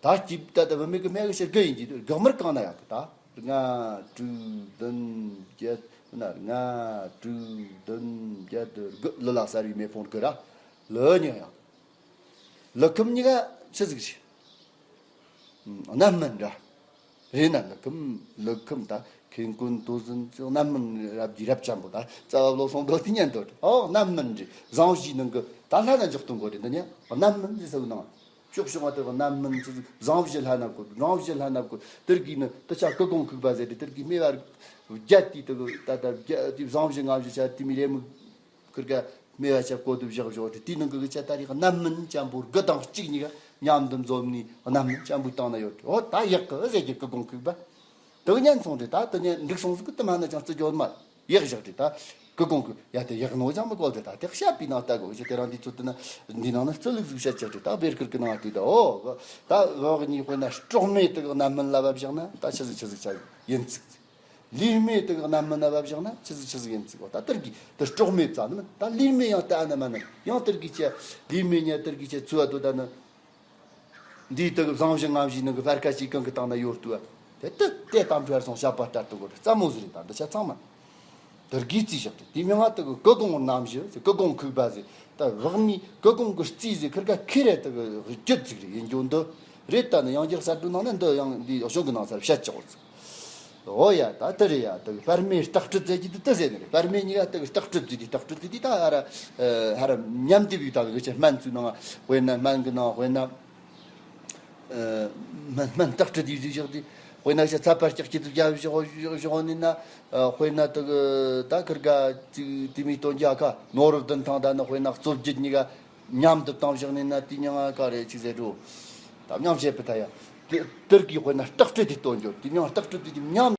ད་སྐྱིད་ད་ད་བུད་མེད་གི་སྨད་གི་ཕྱིར་དགུ་ཡིན་གྱི་འདུག་དགག་མར་གང་ན་ཡག་གི་ད། ལྔ་དྲུག་བདུན་བརྒྱད་ན་ལྔ་དྲུག་བདུན་བརྒྱད་དགུ་ལི་ལ་གསར་བའི་མེ་ཕོང་དགུ་ར། ལི་ཉི་ཡག་ལི་ཁམ་གཉིས་ཀ་ཆི་ཟིག་རེད། རྣམ་སྨིན་འདྲ། རེད་ན་ལི་ཁམ་ལི་ཁམ་ད་ཁེན་ཀུན་དུ་ཟིན་ཅིག་རྣམ་སྨིན་རབ་ཀྱི་རབ་འབྱམས་པོ་ད་རྩ་བ་ལོ་སོང་དོ་དེ་ཉན་དོ། ཨོ་རྣམ་སྨིན་རེད། བཟང་བཞིའི་ནང་གི་ད་ལྷ་ན་འཇོག་ཏུ་འགོ་རེད། འདི་ཉན་རྣམ་སྨིན་ཟེར་ས་གི་ནང་ཕྱོགས་ཕྱོགས་ང་དེ་གི་རྣམ་སྨིན་ཅིག་བཟང་བཞི་ལྷ་ན་བཀོད། བཟང་བཞི་ལྷ་ན་བཀོད། དེར་གི་ནི་དེ་ཆ་ཀི་ཀོང་ཁུག་པ་ཟེར་ཏེ་དེར་གི་སྨེ་བ་བརྒྱད་དེ་དེ་གི་ད་ད་བརྒྱད་དེ་བཟང་བཞི་ལྔ་བཞི་ཆ་དེ་མི་རེ་མི་ཁུར་ག་སྨེ་བ་ཆ་བཀོད་དུ་བཞག་བཞག་དེ་དེའི་ནང་གི་གི་ཆ་ད་རེས་རྣམ་སྨིན་ཅན་པོ་དགུ་དང་གཅིག་གཉིས་ཀ་མཉམ་དུ་འཛོམས་ནས་རྣམ་སྨིན་ཅན་པོའི་སྟེང་ན་ཡོད། ཨོ་ད་ཡག་གི་ཟེར་གི་ཀི་ཀོང་ཁུག་པ། དེ་གི་ཉན་སོང་རེད། ད་དེ་ཉན་འགྲིག་སོང་ཟིག་གི་དེ་མ་ན་ཅང་བརྩི་རྒྱུ་མ་ཡག་བཞག་རེད། ད་ཀི་ཀོང་གི་ཡ་དེ་ཡག་ནོ་ཅང་མི་གོ་དེ་ད་དེ་བཤད་པའི་ནང་ལྟ་དགོས་ཞེས་དེ་རང་འདི་ཚོ་དེ་ན་འདི་ནང་ན་རྩི་ལུགས་ཟིག་བཤད་ཆགས་རེད། ད་བེར་ཁུར་གི་ནང་དུས་ད་ཨོ་ད་བག་གཉིས་དཔེར་ན་སྲོག་མེད་དེ་གི་རྣམ་སྨིན་ལ་བབ་བཞག་ན་ད་ཆི་ཟིག་ཆི་ཟིག་ཆ་ཡིན་ཚིག་ཚིག་ལུས་མེད་དེ་གི་རྣམ་སྨིན་ལ་བབ་བཞག་ན་ཆི་ཟིག་ཆི་ཟིག་ཡིན་ཚིག་ཨོ་ད་དེར་གི་དེ་སྲོག་མེད་ཙམ་ནི་ད་ལུས་མེད་ཡང་ལྟ་ན་མ་ནི་ཡང་དེར་གི་ཆ་ལུས་མེད་ཉ་དེར་གི་ཆ་ཚུལ་བ་དོ་ད་ནི། འདིའི་དག་བཟང་བཞི་ངམ་བཞི་ནང་གི་བར་ཁ་ཅིག་གང་གི་སྟེང་ན་ཡོད་དུས། དེ་དེ་དེ་གཏམ་ཁར་སོང་བཤད་པ་ལྟར་དུ་གོ་རྩ་མོ་ཟིག་རེད། ད་འདི་ཆ་ཚང་མ་དེར་གི་རྩིས་བཞག་སྟེ་དེ་མིང་ང་དག་ཀི་ཀོང་རྣམ་བཞི་ཀི་ཀོང་ཁུག་པ་ཟེར། ད་བག་མི་ཀི་ཀོང་གི་རྩིས་ཟེར་ཁིར་ཀ་ཁི་རེ་དག་རྒྱུད་ཟིག་རེད། ཡིན་རྒྱུ་འདི་རེད། ད་ནི་ཡང་རྒྱག་གསར་དུ་ནང་ན་འདི་ཡང་འདི་གཞུང་གི་ནང་སར་བཤད་ཆོག་ཟིག་ཨོ་ཡ་ད་དེ་རེད་ཡ། དེ་གི་པར་མའི་རྟགས་སྤྲུལ་ཟེར་གྱི་དེ་དེ་ཟེར་ནི་རེད། པར་མའི་གཉིས་ཀ་དེ་གི་རྟགས་སྤྲུལ་ཟེར་དེ་རྟགས་སྤྲུལ་ཟེར་དེ་ད་ཧ་ར་ཧ་ར་མཉམ་སྡེབ་ཡོད། ད་གི་ཆ་སྨན་ཚུའི་ནང་དཔེར་ན་སྨན་གི་ནང་དཔེར་ན་སྨན་སྨན་རྟགས་སྤྲུལ་དེ་བཞག་དེ་དཔེར་ན་ཆ་ཚ་བར་སྐྱག་གི་དེ་རྒྱབ་བཞག་བཞག་ནི་ན་དཔེར་ན་དེ་གི་ད་ཁིར་ག་ཅིག་དེ་མི་སྟོན་རྒྱ་ཁ་ནོར་བུ་བདུན་ཐང་ད་ནི་དཔེར་ན་གཙོ་བརྒྱད་གཉིས་ཀ་མཉམ་དུ་བཏང་བཞག་ནས་ན་དེ་མྱང་ང་ག་རེ་ཅིག་ཟེར་འགྲོ། ད་མཉམ་བྱེད་པ་ད་ཡ། དེ་དེར་གི་དཔེར་ན་རྟགས་སྤྲུལ་དེ་སྟོན་རྒྱུ་དེ་མྱང་རྟགས་སྤྲུལ་དེ་དེ་མཉམ།